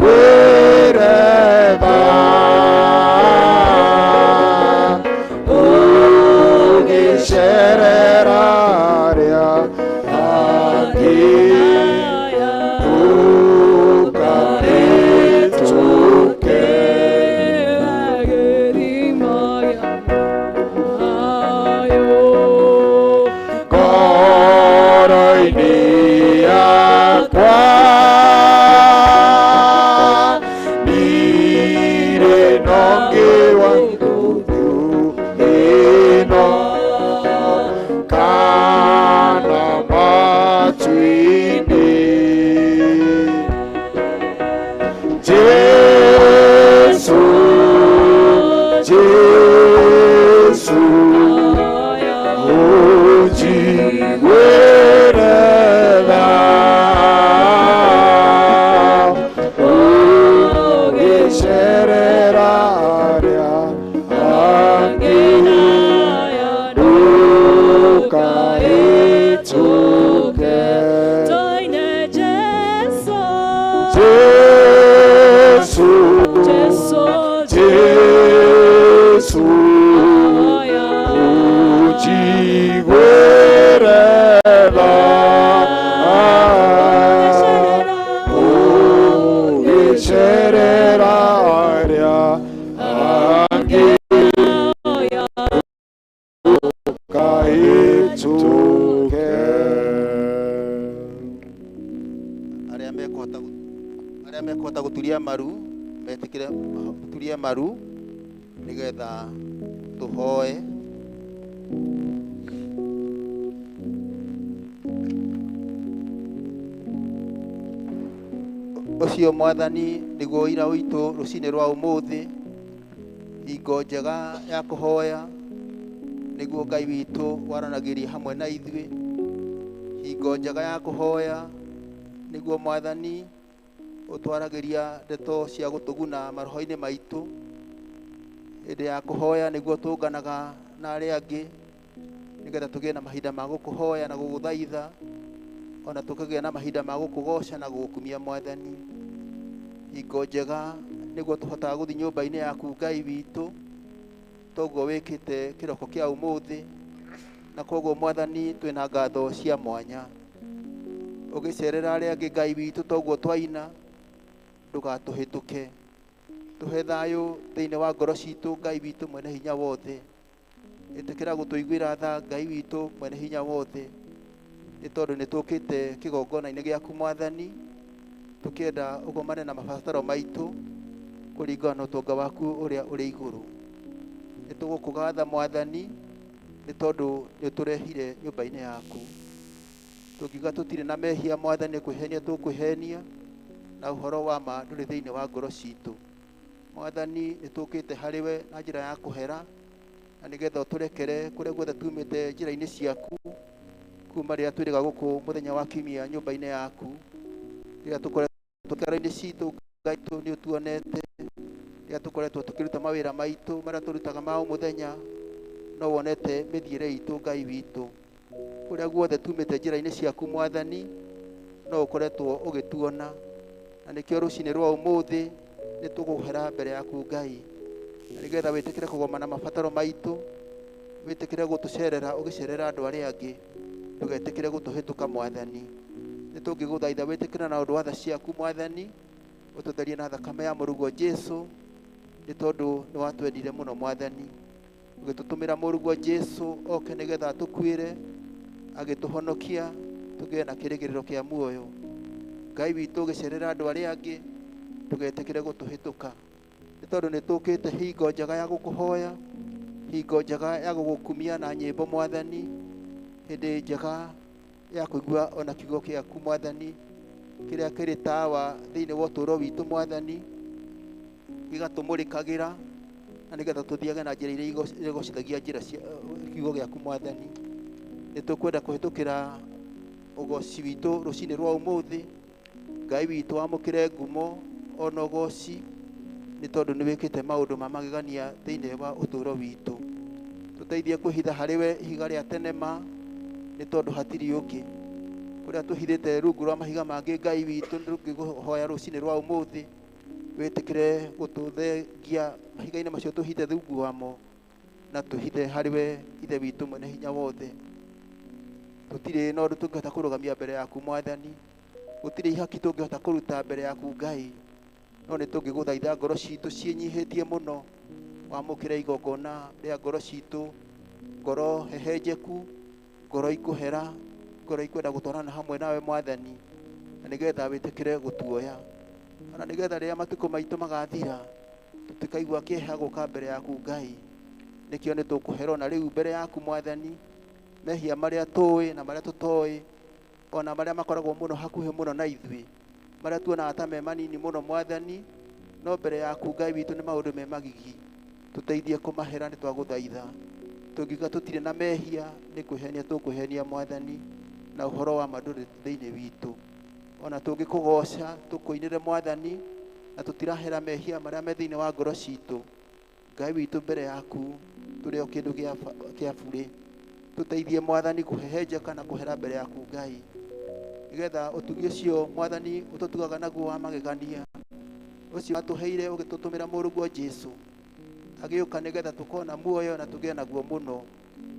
ũnjiguĩre tha. Ũgĩcerera arĩa angĩ ndũkahĩtũke. Ngoro-inĩ yakwa ndirĩ na ũngĩ wa nguthu ĩno kana matu-inĩ. Jesu, Jesu, ũnjiguĩre tha. Ũgĩcerera arĩa angĩ ndũkahĩtũke. Jesu, Jesu, ũnjiguĩre tha. Ũgĩcerera arĩa angĩ ndũkahĩtũke. Arĩa mekũhota gũturia maru metĩkĩre turia maru nĩgetha tũhoe. Ũcio Mwathani nĩguo ũira witũ rũcinĩ rwa ũmũthĩ, hingo njega ya kũhoya nĩguo Ngai witũ waranagĩria hamwe na ithuĩ. Hingo njega ya kũhoya nĩguo Mwathani ũtwaragĩria ndeto cia gũtũguna maroho-inĩ maitũ. Hĩndĩ ya kũhoya nĩguo tũnganaga na arĩa angĩ nĩgetha tũgĩe na mahinda ma gũkũhoya na gũgũthaitha, ona tũkagĩa na mahinda ma gũkũgoca na gũgũkumia Mwathani. Hingo njega nĩguo tũhotaga gũthiĩ nyũmba-inĩ yaku Ngai witũ, toguo wĩkĩte kĩroko kĩa ũmũthĩ, na koguo Mwathani twĩna ngatho cia mwanya. Ũgĩcerera arĩa angĩ Ngai witũ toguo twaina, ndũgatũhĩtũke. Tũhe thayũ thĩinĩ wa ngoro citũ Ngai witũ mwene hinya wothe. Ĩtĩkĩra gũtũiguĩra tha Ngai witũ mwene hinya wothe, nĩ tondũ nĩ tũkĩte kĩgongona-inĩ gĩaku Mwathani, tũkĩenda ũgomane na mabataro maitũ kũringana na ũtonga waku ũrĩa ũrĩ igũrũ. Nĩ tũgũkũgatha Mwathani, nĩ tondũ nĩ ũtũrehire nyũmba-inĩ yaku. Tũngiuga tũtirĩ na mehia Mwathani, nĩ kwĩhenia tũkwĩhenia, na ũhoro wa ma ndũrĩ thĩinĩ wa ngoro citũ. Mwathani, nĩ tũkĩte harĩ we na njĩra ya kũhera, na nĩgetha ũtũrekere kũrĩa guothe tumĩte njĩra-inĩ ciaku, kuma rĩrĩa twĩrĩga gũkũ mũthenya wa kiumia nyũmba-inĩ yaku, rĩrĩa tũkoretwo kĩaro-inĩ citũ Ngai nĩ ũtuonete, rĩrĩa tũkoretwo tũkĩruta mawĩra maitũ marĩa tũrutaga ma o mũthenya, no wonete mĩthiĩre itũ Ngai witũ. Kũrĩa guothe tumĩte njĩra-inĩ ciaku Mwathani, no ũkoretwo ũgĩtuona, na nĩkĩo rũcinĩ rwa ũmũthĩ nĩ tũgũhera mbere yaku Ngai, na nĩgetha wĩtĩkĩre kũgomana mabataro maitũ, wĩtĩkĩre gũtũcerera ũgĩcerera andũ arĩa angĩ, ndũgetĩkĩre gũtũhĩtũka Mwathani. Nĩ tũngĩgũthaitha wĩtĩkĩre na ũndũ wa tha ciaku Mwathani, ũtũtherie na thakame ya mũrũguo Jesũ, nĩ tondũ nĩ watwendire mũno Mwathani, ũgĩtũtũmĩra mũrũguo Jesũ oke nĩgetha atũkuĩre, agĩtũhonokia tũgĩe na kĩrĩgĩrĩro kĩa muoyo. Ngai witũ ũgĩcerera andũ arĩa angĩ, ndũgetĩkĩre gũtũhĩtũka, nĩ tondũ nĩ tũkĩte hingo njega ya gũkũhoya, hingo njega ya gũgũkumia na nyĩmbo Mwathani, hĩndĩ njega ya kũigua ona kiugo gĩaku Mwathani, kĩrĩa kĩrĩ tawa thĩinĩ wa ũtũũro witũ Mwathani, gĩgatũmũrĩkagĩra na nĩgetha tũthiage na njĩra iria igocithagia njĩra cia kiugo gĩaku Mwathani. Nĩ tũkwenda kũhĩtũkĩra ũgoci witũ rũcinĩ rwa ũmũthĩ. Ngai witũ wamũkĩre ngumo ona ũgoci, nĩ tondũ nĩ wĩkĩte maũndũ ma magegania thĩinĩ wa ũtũũro witũ. Tũteithie kwĩhitha harĩ we ihiga rĩa tene ma, nĩ tondũ hatirĩ ũngĩ. Kũrĩa tũhithĩte rungu rwa mahiga mangĩ Ngai witũ, nĩ tũngĩkũhoya rũcinĩ rwa ũmũthĩ wĩtĩkĩre gũtũthengia mahiga-inĩ macio tũhithe rungu wamo, na tũhithe harĩ we Ithe witũ mwene hinya wothe. Tũtirĩ na ũndũ tũngĩhota kũrũgamia mbere yaku Mwathani, gũtirĩ ihaki tũngĩhota kũruta mbere yaku Ngai, no nĩ tũngĩgũthaitha ngoro citũ ciĩnyihĩtie mũno, wamũkĩre igongona rĩa ngoro citũ, ngoro hehenjeku, ngoro ikũhera, ngoro ikwenda gũtwarana hamwe nawe Mwathani, na nĩgetha wĩtĩkĩre gũtuoya, ona nĩgetha rĩrĩa matukũ maitũ magathira tũtikaigua kĩeha gũka mbere yaku Ngai. Nĩkĩo nĩ tũkũhera ona rĩu mbere yaku Mwathani, mehia marĩa tũĩ na marĩa tũtoĩ, ona marĩa makoragwo mũno hakuhĩ mũno na ithuĩ, marĩa tuonaga ta me manini mũno Mwathani, no mbere yaku Ngai witũ nĩ maũndũ me magigi. Tũteithie kũmahera, nĩ twagũthaitha. Tũngiuga tũtirĩ na mehia, nĩ kwĩhenia tũkwĩhenia Mwathani, na ũhoro wa ma ndũrĩ thĩinĩ witũ. Ona tũngĩkũgoca tũkũinĩre Mwathani, na tũtirahera mehia marĩa me thĩinĩ wa ngoro citũ, Ngai witũ mbere yaku tũrĩ o kĩndũ kĩa burĩ. Tũteithie Mwathani kũhehenjeka na kũhera mbere yaku Ngai, nĩgetha ũtugi ũcio Mwathani ũtũtugaga naguo wa magegania, ũcio watũheire ũgĩtũtũmĩra mũrũguo Jesũ, agĩũka nĩgetha tũkona muoyo na tũgĩe naguo mũno,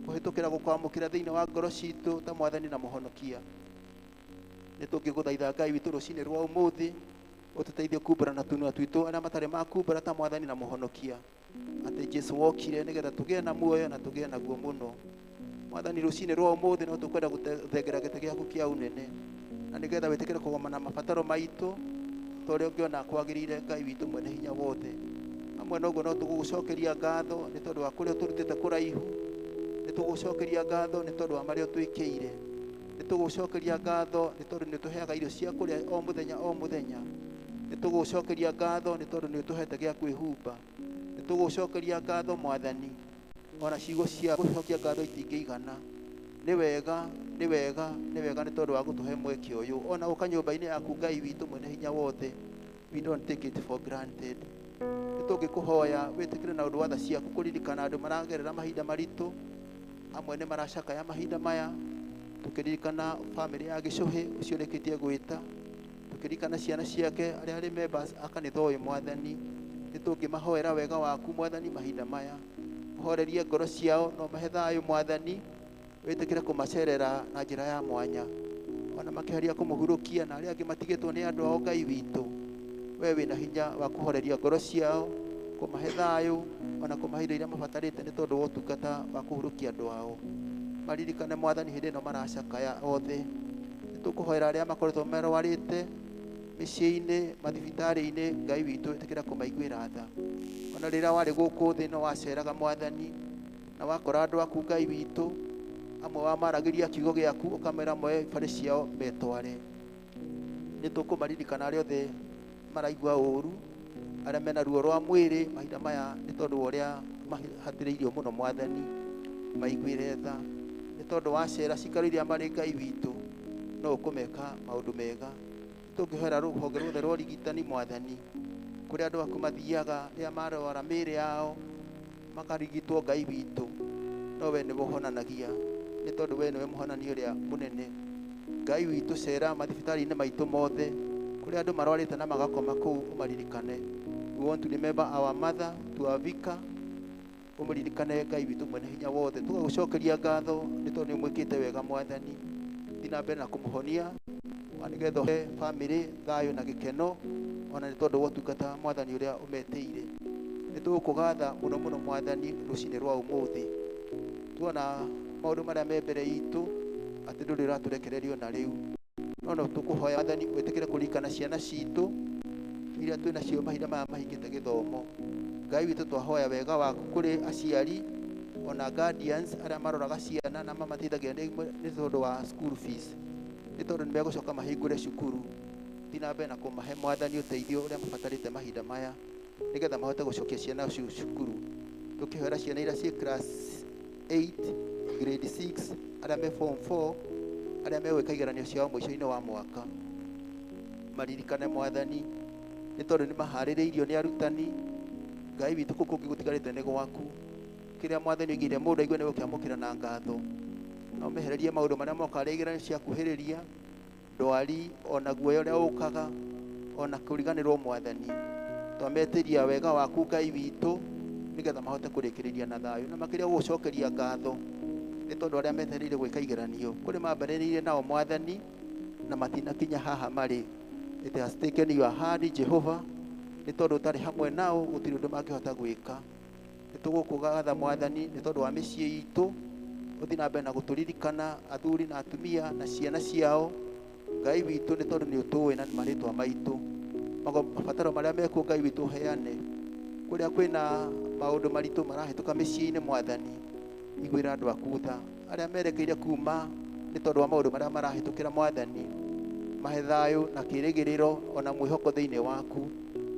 kũhĩtũkĩra gũkwamũkĩra thĩinĩ wa ngoro citũ ta Mwathani na Mũhonokia. Nĩ tũngĩgũthaitha Ngai witũ rũcinĩ rwa ũmũthĩ, ũtũteithie kumbũra na tũnua twitũ arĩa matarĩ makumbũra ta Mwathani na Mũhonokia, atĩ Jesũ wokire nĩgetha tũgĩe na muoyo na tũgĩe naguo mũno. Mwathani rũcinĩ rwa ũmũthĩ no tũkwenda gũthengera gĩtĩ gĩaku kĩa ũnene, na nĩgetha wĩtĩkĩre kũgomana mabataro maitũ ta ũrĩa ũngĩona kwagĩrĩire Ngai witũ mwene hinya wothe. Hamwe na ũguo no tũgũgũcokeria ngatho nĩ tondũ wa kũrĩa ũtũrutĩte kũraihu, nĩ tũgũgũcokeria ngatho nĩ tondũ wa marĩa ũtwĩkĩire, nĩ tũgũgũcokeria ngatho nĩ tondũ nĩ ũtũheaga irio cia kũrĩa o mũthenya o mũthenya, nĩ tũgũgũcokeria ngatho nĩ tondũ nĩ ũtũhete gĩa kwĩhumba, nĩ tũgũgũcokeria ngatho Mwathani, ona ciugo cia gũcokia ngatho itingĩigana. Nĩ wega, nĩ wega, nĩ wega nĩ tondũ wa gũtũhe mweke ũyũ ona gũka nyũmba-inĩ yaku Ngai witũ mwene hinya wothe. We don't take it for granted. Nĩ tũngĩkũhoya wĩtĩkĩre na ũndũ wa tha ciaku kũririkana andũ maragerera mahinda maritũ, amwe nĩ maracakaya mahinda maya, tũkĩririkana bamĩrĩ ya Gĩcũhĩ ũcio ũrĩkĩtie gwĩta, tũkĩririkana ciana ciake arĩa arĩ members a kanitha ũyũ Mwathani, nĩ tũngĩmahoera wega waku Mwathani mahinda maya, ũhorerie ngoro ciao na ũmahe thayũ Mwathani, wĩtĩkĩre kũmacerera na njĩra ya mwanya. Ona makĩgeria kũmũhurũkia na arĩa angĩ matigĩtwo nĩ andũ ao Ngai witũ, we wĩna hinya wa kũhoreria ngoro ciao, kũmahe thayũ ona kũmahe indo iria mabatarĩte nĩ tondũ wa ũtungata wa kũhurũkia andũ ao. Maririkane Mwathani hĩndĩ ĩno maracakaya othe. Nĩtũkũhoera arĩa makoretwo marwarĩte mĩciĩ-inĩ, mathibitarĩ-inĩ, Ngai witũ ĩtĩkĩra kũmaiguĩra tha. Ona rĩrĩa warĩ gũkũ thĩ no waceraga Mwathani na wakora andũ aku Ngai witũ, amwe wamaragĩria kiugo gĩaku ũkamera moe ibarĩ ciao metware. Nĩtũkũmaririkana arĩa othe maraigua ũru, arĩa mena ruo rwa mwĩrĩ mahinda maya nĩ tondũ wa ũrĩa mahatĩrĩirio mũno Mwathani, maiguĩre tha. Nĩ tondũ wacera cikaro iria marĩ Ngai witũ, no ũkũmeka maũndũ mega. Tũngĩhoera rũhonge ruothe rwa ũrigitani Mwathani, kũrĩa andũ aku mathiaga rĩrĩa marwara mĩĩrĩ yao makarigitwo Ngai witũ, no we nĩwe ũhonanagia, nĩ tondũ we nĩwe mũhonania ũrĩa mũnene. Ngai witũ cera mathibitarĩ-inĩ maitũ mothe kũrĩa andũ marwarĩte na magakoma kũu, ũmaririkane. We want to remember our mother, to our vicar, ũmũririkane Ngai witũ mwene hinya wothe. Tũgagũcokeria ngatho nĩ tondũ nĩ ũmwĩkĩte wega Mwathani. Thiĩ na mbere na kũmũhonia na nĩgetha ũhe bamĩrĩ thayũ na gĩkeno, ona nĩ tondũ wa ũtungata Mwathani ũrĩa ũmetĩire. Nĩ tũgũkũgatha mũno mũno Mwathani rũcinĩ rwa ũmũthĩ. Tuona maũndũ marĩa me mbere itũ atĩ ndũrĩ ũratũrekereria ona rĩu, no no tũkũhoya Mwathani wĩtĩkĩre kũririkana ciana citũ iria twĩ nacio mahinda maya mahingĩte gĩthomo. Ngai witũ twahoya wega waku kũrĩ aciari ona guardians arĩa maroraga ciana na mamateithagia nĩ tondũ wa school fees, nĩ tondũ nĩ megũcoka mahingũre cukuru. Thiĩ na mbere na kũmahe Mwathani ũteithio ũrĩa mabatarĩte mahinda maya nĩgetha mahote gũcokia ciana cukuru. Tũkĩhoera ciana iria ciĩ class 8, grade 6, arĩa me form 4, arĩa megwĩka igeranio ciao mũico-inĩ wa mwaka, maririkane Mwathani nĩ tondũ nĩ maharĩrĩirio nĩ arutani. Ngai witũ kũu kũngĩ gũtigarĩte nĩ gwaku. Kĩrĩa Mwathani oigire mũndũ aigue nĩ gũkĩamũkĩra na ngatho. Na ũmehererie maũndũ marĩa mokaga rĩrĩa igeranio ciakuhĩrĩria, ndwari ona guoya ũrĩa ũkaga ona kũriganĩrwo Mwathani. Twametĩria wega waku Ngai witũ nĩgetha mahote kũrĩkĩrĩria na thayũ, na makĩria gũgũcokeria ngatho nĩ tondũ arĩa metereire gwĩka igeranio kũrĩ mambarĩrĩire nao Mwathani na matinakinya haha marĩ. It has taken your hand Jehovah, nĩ tondũ ũtarĩ hamwe nao gũtirĩ ũndũ mangĩhota gwĩka. Nĩ tũgũkũgatha Mwathani nĩ tondũ wa mĩciĩ itũ, ũthiĩ na mbere na gũtũririkana athuri na atumia na ciana ciao Ngai witũ, nĩ tondũ nĩ ũtũĩ na marĩtwa maitũ. Mabataro marĩa mekuo Ngai witũ ũheane. Kũrĩa kwĩna maũndũ maritũ marahĩtũka mĩciĩ-inĩ Mwathani, iguĩra andũ aku tha. Arĩa merekeire kuma nĩ tondũ wa maũndũ marĩa marahĩtũkĩra Mwathani, mahe thayũ na kĩĩrĩgĩrĩro ona mwĩhoko thĩinĩ waku,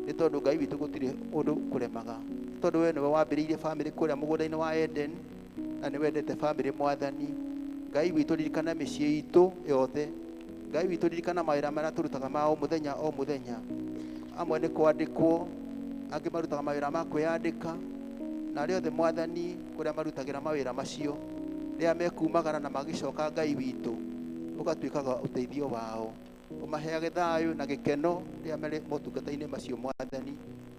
nĩ tondũ Ngai witũ gũtirĩ ũndũ kũremaga. Nĩ tondũ we nĩwe wambĩrĩirie bamĩrĩ kũrĩa mũgũnda-inĩ wa Eden, na nĩ wendete bamĩrĩ Mwathani. Ngai witũ ririkana mĩciĩ itũ yothe. Ngai witũ ririkana mawĩra marĩa tũrutaga ma o mũthenya o mũthenya. Amwe nĩ kwandĩkwo, angĩ marutaga mawĩra ma kwĩyandĩka, na arĩa othe Mwathani kũrĩa marutagĩra mawĩra macio, rĩrĩa mekumagara na magĩcoka Ngai witũ, ũgatuĩkaga ũteithio wao. Ũmaheage thayũ na gĩkeno rĩrĩa marĩ motungata-inĩ macio Mwathani.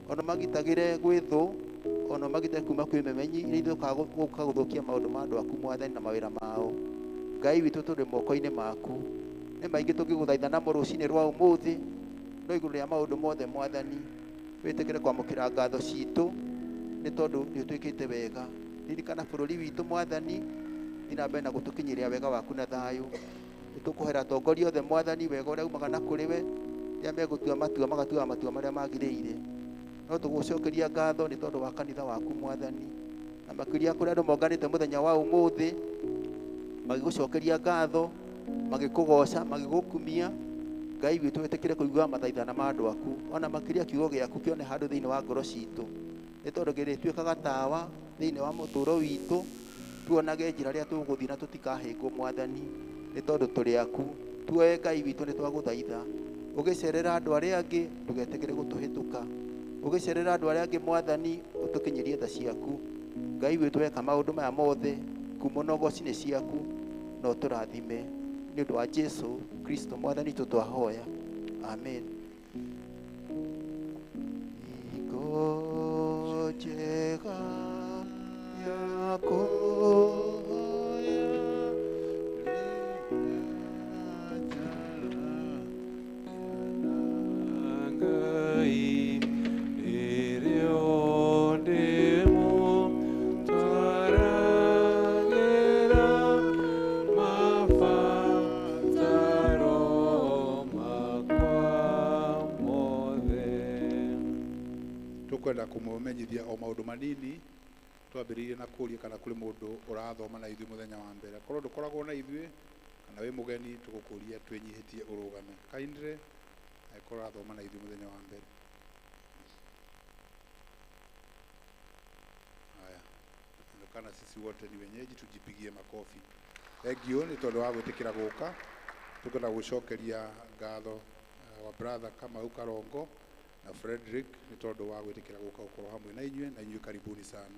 Ona magitagĩre gwĩ thũ, ona magitagĩre kuma kwĩ memenyi iria ithũkaga gũka gũthũkia maũndũ ma andũ aku Mwathani na mawĩra mao. Ngai witũ tũrĩ moko-inĩ maku. Nĩ maingĩ tũngĩgũthaitha namo rũcinĩ rwa ũmũthĩ, no igũrũ rĩa maũndũ mothe Mwathani, wĩtĩkĩre kwamũkĩra ngatho citũ nĩ tondũ nĩ ũtwĩkĩte wega. Ririkana bũrũri witũ Mwathani, thiĩ na mbere na gũtũkinyĩria wega waku na thayũ. Nĩ tũkũhoera atongoria othe Mwathani wega ũrĩa umaga na kũrĩ we, rĩrĩa megũtua matua magatuaga matua marĩa magĩrĩire. No tũgũcokeria ngatho nĩ tondũ wa kanitha waku Mwathani, na makĩria kũrĩa andũ monganĩte mũthenya wa ũmũthĩ magĩgũcokeria ngatho, magĩkũgoca, magĩgũkumia. Ngai witũ wĩtĩkĩre kũigua mathaithana ma andũ aku, ona makĩria kiugo gĩaku kĩone handũ thĩinĩ wa ngoro citũ, nĩ tondũ gĩrĩtuĩkaga tawa thĩinĩ wa mũtũũro witũ, tuonage njĩra rĩrĩa tũgũthiĩ na tũtikahĩngwo Mwathani, nĩ tondũ tũrĩ aku. Tuoe Ngai witũ nĩ twagũthaitha, ũgĩcerera andũ arĩa angĩ ndũgetĩkĩre gũtũhĩtũka, ũgĩcerera andũ arĩa angĩ Mwathani ũtũkinyĩrie tha ciaku. Ngai witũ weka maũndũ maya mothe kuuma na ũgoci-inĩ ciaku, na ũtũrathime nĩ ũndũ wa Jesu Kristo Mwathani witũ twahoya, amen. Hingo njega ya kũhoya. Tũkwenda kũmũmenyithia o maũndũ manini twambĩrĩirie na kũria kana kũrĩ mũndũ ũrathoma na ithuĩ mũthenya wa mbere. Korwo ndũkoragwo na ithuĩ kana wĩ mũgeni, tũgũkũria twĩnyihĩtie ũrũgame. Kindly, angĩkorwo ũrathoma na ithuĩ mũthenya wa mbere. Haya, inaonekana sisi wote ni wenyeji, tujipigie makofi. Thank you nĩ tondũ wa gwĩtĩkĩra gũka. Tũkwenda gũcokeria ngatho wa brother Kamau Karongo na Frederick nĩ tondũ wa gwĩtĩkĩra gũka gũkorwo hamwe na inyuĩ, na inyuĩ karibuni sana.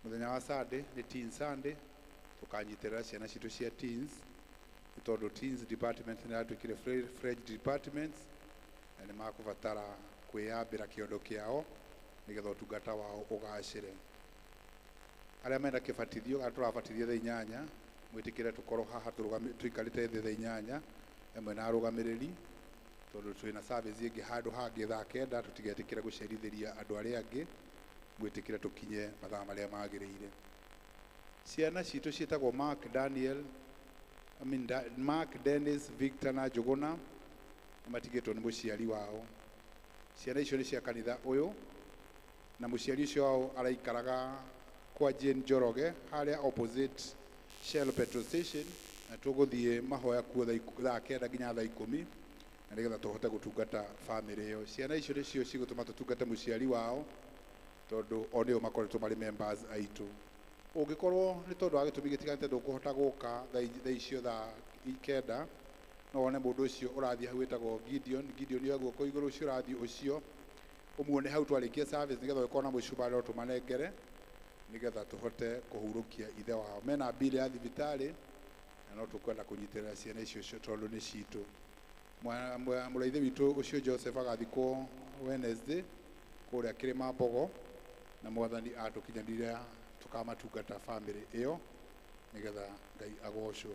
Mũthenya wa Sunday nĩ Teen Sunday, tũkanyitĩrĩra ciana citũ cia teens nĩ tondũ teens department nĩ yatuĩkire French departments na nĩ makũbatara kwĩyambĩra kĩondo kĩao nĩgetha ũtungata wao ũgacĩre. Arĩa menda kĩbatithio, arĩa tũrabatithia thaa 8, mwĩtĩkĩre tũkorwo haha tũikarĩte thĩ thaa 8 hamwe na arũgamĩrĩri, tondũ twĩna service ĩngĩ handũ hangĩ thaa 9, tũtigetĩkĩre gũcerithĩria andũ arĩa angĩ, mwĩtĩkĩre tũkinye mathaa marĩa magĩrĩire. Ciana citũ ciĩtagwo Mark Daniel, I mean, Mark Dennis, Victor na Njũgũna, nĩ matigĩtwo nĩ mũciari wao. Ciana icio nĩ cia kanitha ũyũ, na mũciari ũcio wao araikaraga kwa Jane Njoroge harĩa opposite Shell petrol station, na tũgũthiĩ mahoya kuo thaa 9 nginya thaa 10, na nĩgetha tũhote gũtungata famĩlĩ ĩyo. Ciana icio nĩcio cigũtũma tũtungate mũciari wao, tondũ o nĩo makoretwo marĩ members aitũ. Ũngĩkorwo nĩ tondũ wa gĩtũmi gĩtiganĩte ndũkũhota gũka thaa icio thaa 9, no wone mũndũ ũcio ũrathiĩ hau wĩtagwo Gideon. Gideon oya guoko igũrũ, ũcio ũrathiĩ ũcio ũmuone hau twarĩkia service, nĩgetha ũgĩkorwo na mũcumarĩ no tũmanengere nĩgetha tũhote kũhurũkia ithe wao. Mena mbili ya thibitarĩ na no tũkwenda kũnyitĩrĩra ciana icio tondũ nĩ citũ. Mũraithi witũ ũcio Joseph agathikwo Wednesday kũrĩa Kĩrĩma Mbogo, na mwathani atũkinyanĩria tũkamatungata famĩlĩ ĩyo nĩgetha Ngai agocwo.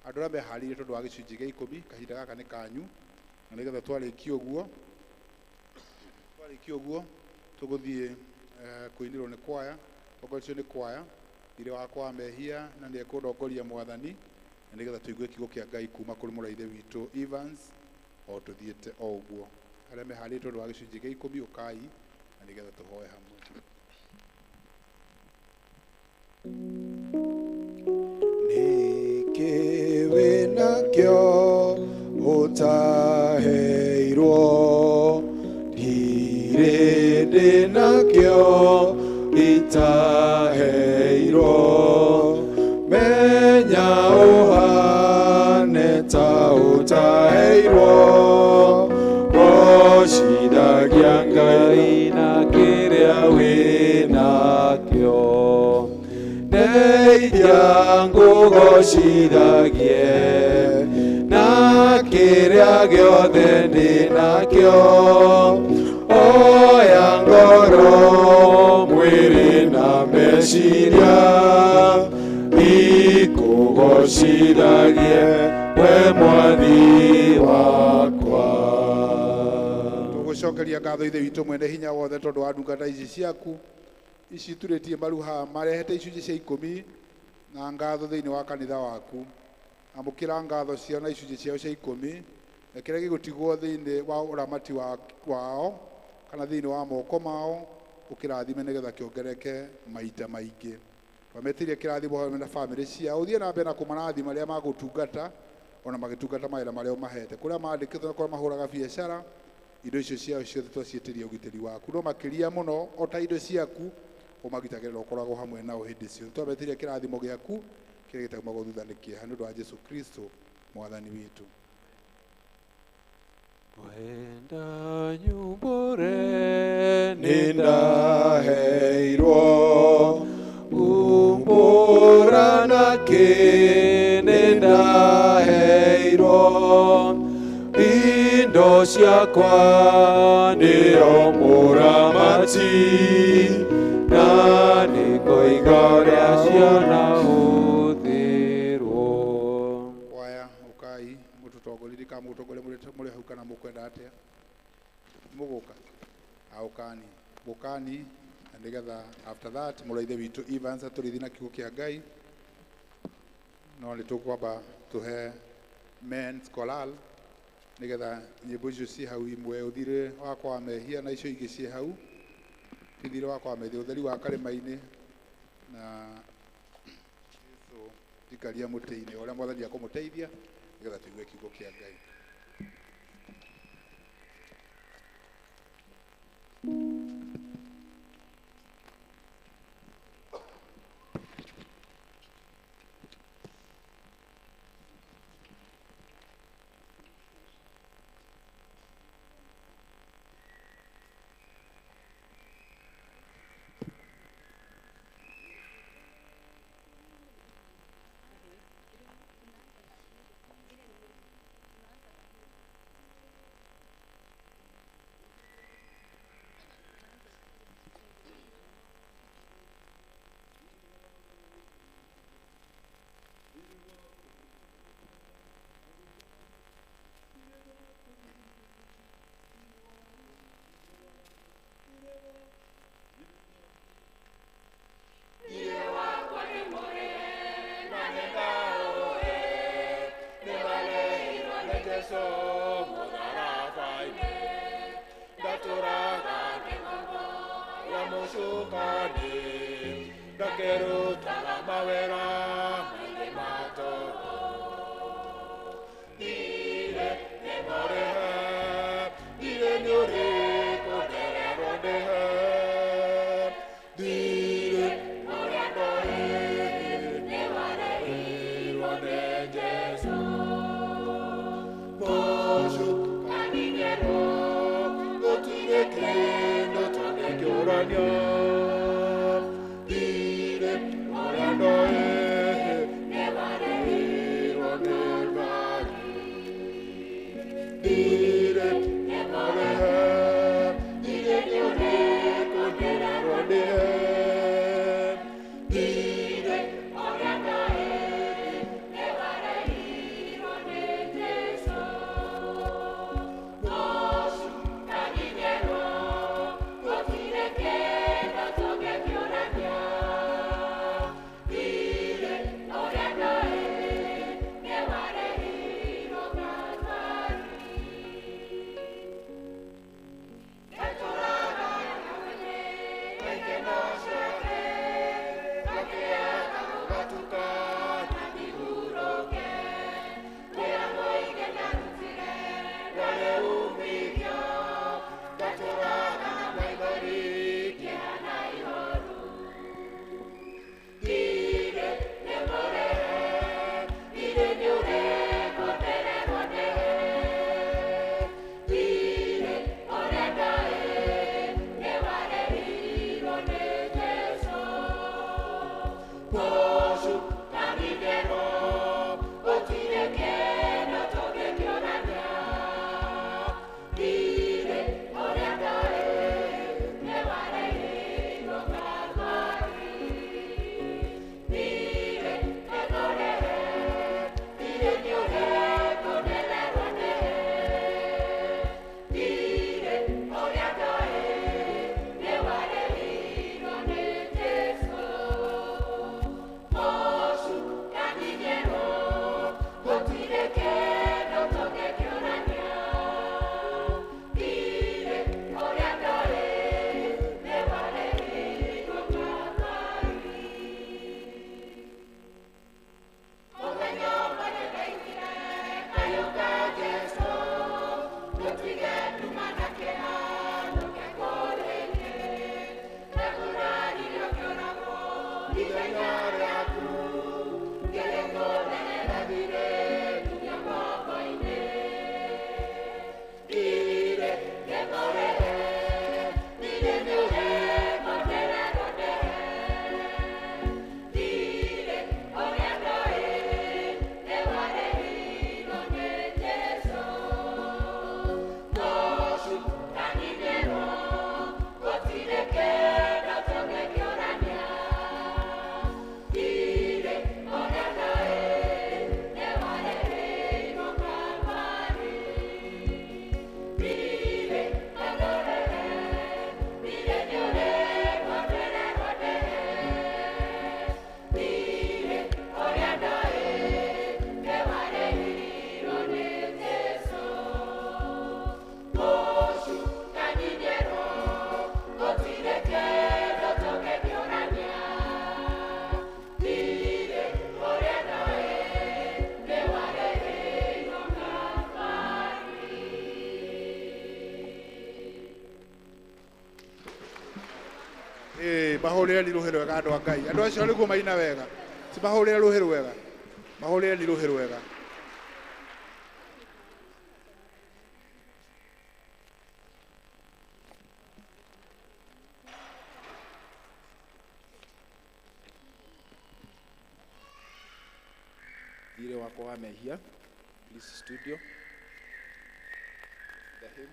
Andũ arĩa meharĩirie tondũ wa gĩcunjĩ gĩa 10, kahinda gaka nĩ kanyu, na nĩgetha twarĩkia ũguo tũgũthiĩ kũinĩrwo nĩ kwaya, tongoretio nĩ kwaya thirĩ wakwa wa mehia, na nĩ ekũndongoria mwathani, na nĩgetha tũigue kiugo kĩa Ngai kuma kũrĩ mũraithe witũ Evans o tũthiĩte o ũguo. Arĩa meharĩirie tondũ wa gĩcunjĩ gĩa 10, ũkai na nĩgetha tũhoe hamwe. Nĩkĩ wĩnakĩo ũtaheirwo? Ndirĩ ndĩnakĩo itaheirwo. Menya ũhane ta ũtaheirwo, gocithagia Ngai na kĩrĩa wĩnakĩo. Ndeithia ngũgocithagie na kĩrĩa gĩothe ndĩnakĩo. Oya ngoro, mwĩrĩ na meciria, ikũgocithagie we mwathi wakwa. Tũgũcokeria ngatho Ithe witũ mwene hinya wothe tondũ wa ndungata ici ciaku ici turĩtie maru haha marehete icunjĩ cia 10 na ngatho thĩinĩ wa kanitha waku. Amũkĩra ngatho ciao na icunjĩ ciao cia 10, na kĩrĩa gĩgũtigwo thĩinĩ wa ũramati wao kana thĩinĩ wa moko mao ũkĩrathime nĩgetha kĩongereke maita maingĩ. Twametirie kĩrathimo hamwe na famĩlĩ ciao, ũthiĩ na mbere na kũmarathima arĩa magũtungata ona magĩtungata mawĩra marĩa ũmahete, kũrĩa mandĩkĩtwo na kũrĩa mahũraga biacara, indo icio ciao ciothe twaciĩtĩria ũgitĩri waku, no makĩria mũno o ta indo ciaku ũmagitagĩrĩra ũkoragwo hamwe nao hĩndĩ ciothe. Twametirie kĩrathimo gĩaku kĩrĩa gĩtaumagwo thutha nĩ kĩeha, nĩ ũndũ wa Jesũ Kristo mwathani witũ. Kwenda nyumbũre nĩ ndaheirwo, umbũra nakĩ nĩ ndaheirwo. Indo ciakwa nĩo mũramati, na nĩngoiga ũrĩa ciona ũthĩrwo. Kwaya ũkai mũtũtongorie, kana mũtũtongorie mũrĩ hau kana mũkwenda atĩa? Mũgũka? Ũkani, ũkani, na nĩgetha after that mũraithe witũ Evans atũrĩithi na kiugo kĩa Ngai. No nĩ tũkwamba tũhe men's choral nĩgetha nyĩmbo icio ciĩ hau imwe ũthire wakwa wa mehia na icio ingĩ ciĩ hau. Ti thirĩ wakwa methĩ ũtheri wa karĩma-inĩ na Jesu ikaria mũtĩ-inĩ ũrĩa Mwathani akũmũteithia nĩgetha tũigue kiugo kĩa Ngai. Mahũrĩre ni rũhĩ rwega andũ a Ngai. Andũ acio nĩguo maina wega. Ti mahũrĩre rũhĩ rwega. Mahũrĩre ni rũhĩ rwega. Thirĩ wakwa wa mehia. Please studio. The hymn.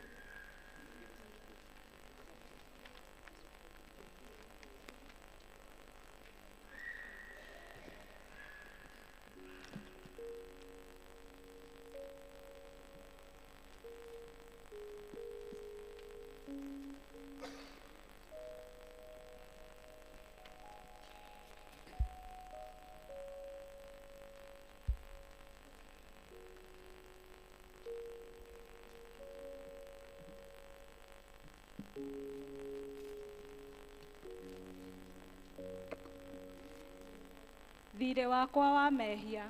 Thirĩ wakwa wa mehia.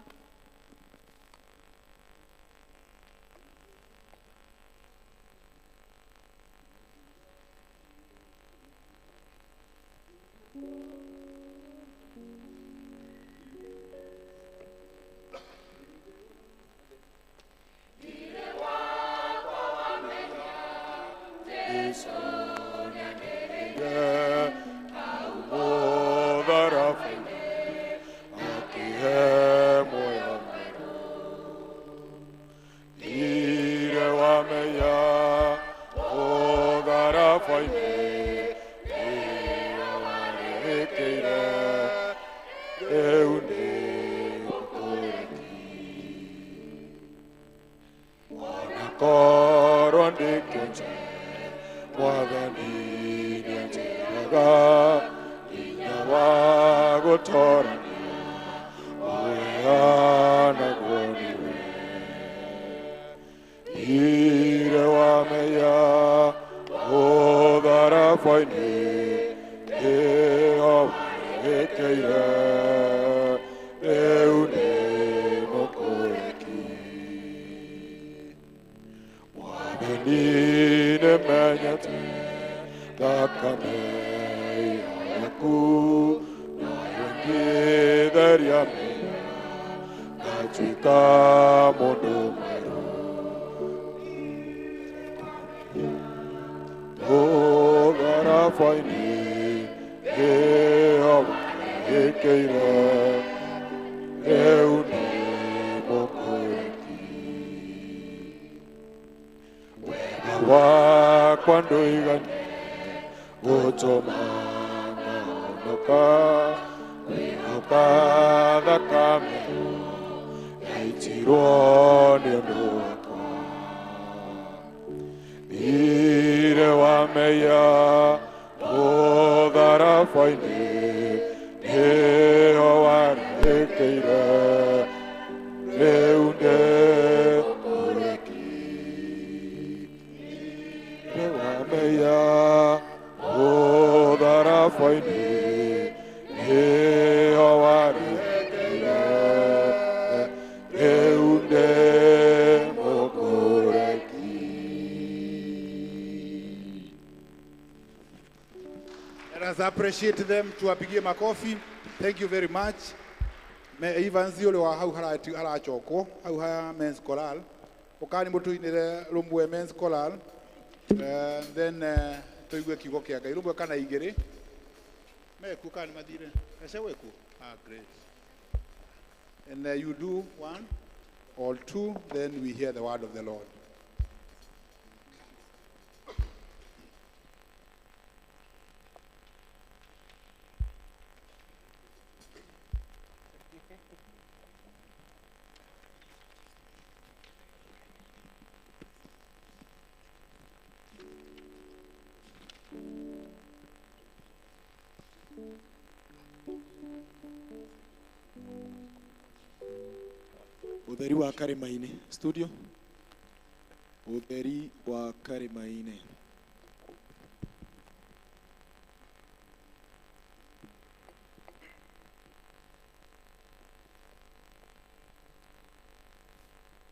Appreciate them. Tuwapigie makofi. Thank you very much. Me Evans yule wa hau harachokwo hau ha men's choral ukani mutuinire rumwe men's choral, then tuigue kiugo kia Ngai rumwe kana igiri meku kana mathire ese weku. Ah, great. And you do one or two, then we hear the word of the Lord. Utheri wa Karimaini studio. Utheri wa Karimaini.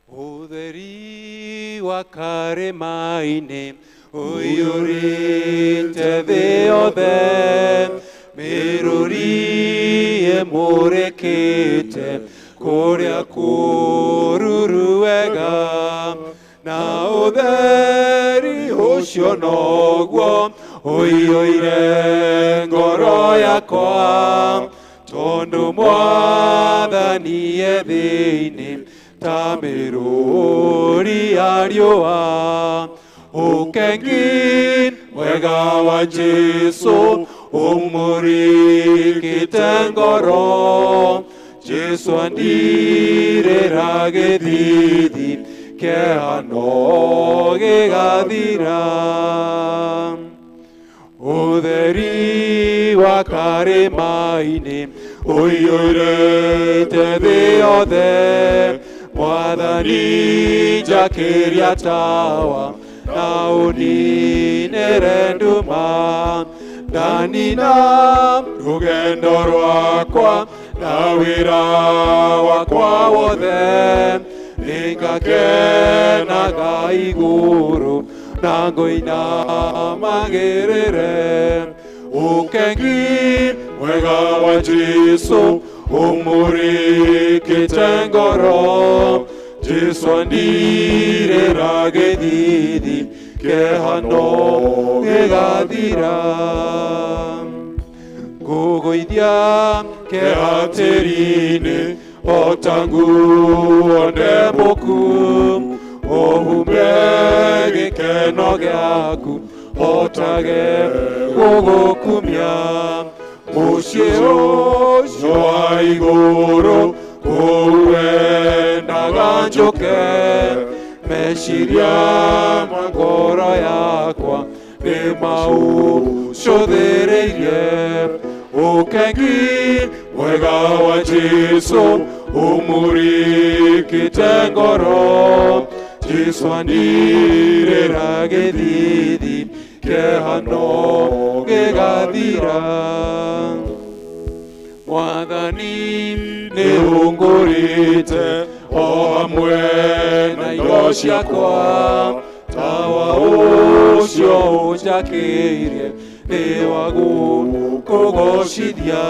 Utheri wa Karimaini uyurite thĩ yothe Mĩrũri ĩmũrĩkĩte kũrĩa kũruru wega na ũtheri ũcio noguo ũiyũire ngoro yakwa tondũ Mwathani e thĩinĩ ta mĩrũri ya riũa. Ũkengi mwega wa Jesũ ũmũrĩkĩte ngoro. Jesũ andirĩra gĩthithi kĩhano gĩgathira. Ũtheri wa karĩma-inĩ ũiyũrĩte thĩ yothe. Mwathani njakĩria tawa na ũninĩre nduma. Ndanina rũgendo rwakwa na wĩra wakwa wothe. Nĩngakenaga igũrũ na ngũina magĩrĩre. Ũkengi mwega wa Jesũ ũmũrĩkĩte ngoro. Jesũ andirĩra gĩthithi kĩhano gĩgathira. Ngũgũithia kĩeha tĩri-inĩ o ta nguo ndembũku. Ũhume gĩkeno gĩaku hotage gũgũkumia. Mũciĩ ũcio wa igũrũ kũu wendaga njũke. Meciria ma ngoro yakwa nĩ maũcũthĩrĩirie. Ũkengi mwega wa Jesũ ũmũrĩkĩte ngoro. Jesũ andirĩra gĩthithi kĩhano gĩgathira. Mwathani nĩ ũngũrĩte o hamwe na indo ciakwa. Tawa ũcio ũnjakĩirie nĩ wa gũkũgocithia.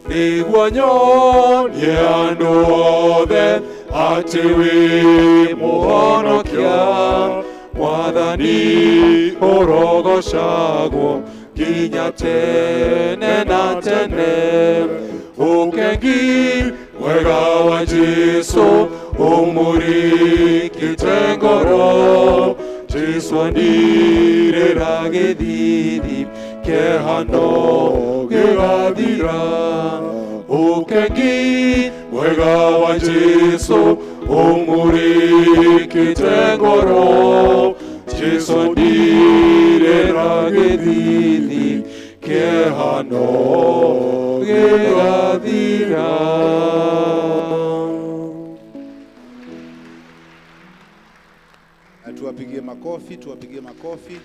Nĩguo nyonie andũ othe atĩ wĩ mũhonokia. Mwathani ũrogocagwo nginya tene na tene. Ũkengi mwega wa Jesũ ũmũrĩkĩte ngoro. Jesũ andirĩra gĩthithi kĩhano gĩgathira. Ũkengi mwega wa Jesũ ũmũrĩkĩte ngoro. Jesũ andirĩra gĩthithi kĩhano gĩgathira. Tuwapigie makofi, tuwapigie makofi.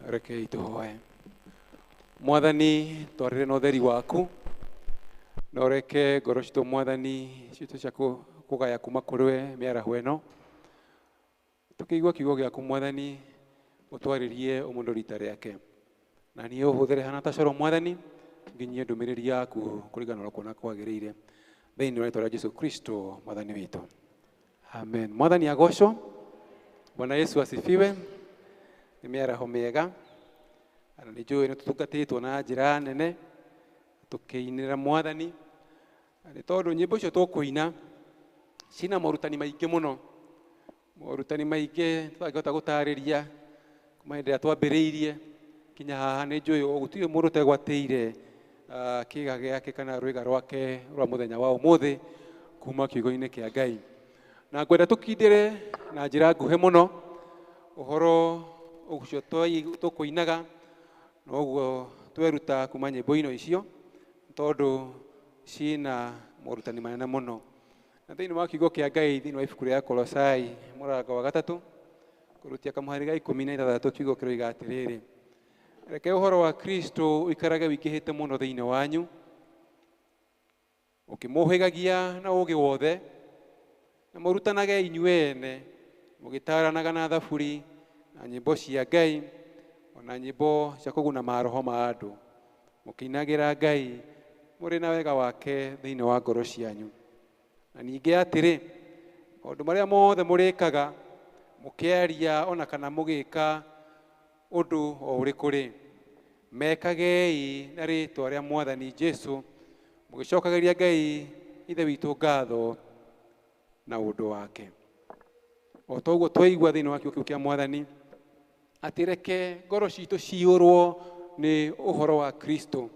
Rekei tũhoe. Mwathani twarĩre na ũtheri waku na ũreke ngoro citũ Mwathani citũ cia kũgaya kuma kũrĩ we mĩaraho ĩno. Tũkĩigua kiugo gĩaku Mwathani ũtwarĩrie o mũndũ rita rĩake. Na niĩ ũhũthĩre hana ta coro Mwathani nginyie ndũmĩrĩri yaku kũringana na ũrĩa ũkuona kwagĩrĩire. Thĩinĩ wa rĩĩtwa rĩa Jesũ Kristo Mwathani witũ. Amen. Mwathani agocwo. Bwana Yesu asifiwe. Nĩ mĩaraho mĩega. Na nĩ njũĩ nĩ tũtungatĩtwo na njĩra nene tũkĩinĩra Mwathani. Nĩ tondũ nyĩmbo icio tũkũina cina morutani maingĩ mũno. Morutani maingĩ tũtangĩhota gũtarĩria kuma hĩndĩ ĩrĩa twambĩrĩirie kinya haha. Nĩ njũĩ gũtirĩ mũndũ ũtegwatĩire kĩga gĩake kana rwĩga rwake rwa mũthenya wa ũmũthĩ kuma kiugo-inĩ kĩa Ngai. Na ngwenda tũkindĩre na njĩra nguhĩ mũno ũhoro ũcio tũkũinaga na ũguo tweruta kuma nyĩmbo-inĩ icio tondũ ciĩna morutani manene mũno. Na thĩinĩ wa kiugo kĩa Ngai thĩinĩ wa ibuku rĩa Kolosai mũrango wa 3 kũrutia kamũhari ga 16 kiugo kĩroiga atĩrĩrĩ: reke ũhoro wa Kristo ũikarage wĩingĩhĩte mũno thĩinĩ wanyu, ũkĩmũhĩgagia na ũũgĩ wothe, Na mũrutanage inyuĩ ene mũgĩtaranaga na thaburi na nyĩmbo cia Ngai ona nyĩmbo cia kũguna maroho ma andũ, mũkĩinagĩra Ngai mũrĩ na wega wake thĩinĩ wa ngoro cianyu. Na ningĩ atĩrĩ, maũndũ marĩa mothe mũrĩkaga mũkĩaria ona kana mũgĩka ũndũ o ũrĩkũ rĩ, mekagei na rĩĩtwa rĩa Mwathani Jesũ, mũgĩcokagĩria Ngai Ithe witũ ngatho na ũndũ wake. O ta ũguo twaigua thĩinĩ wa kiugo kĩu kĩa Mwathani, atĩ reke ngoro citũ ciyũrwo nĩ ũhoro wa Kristo,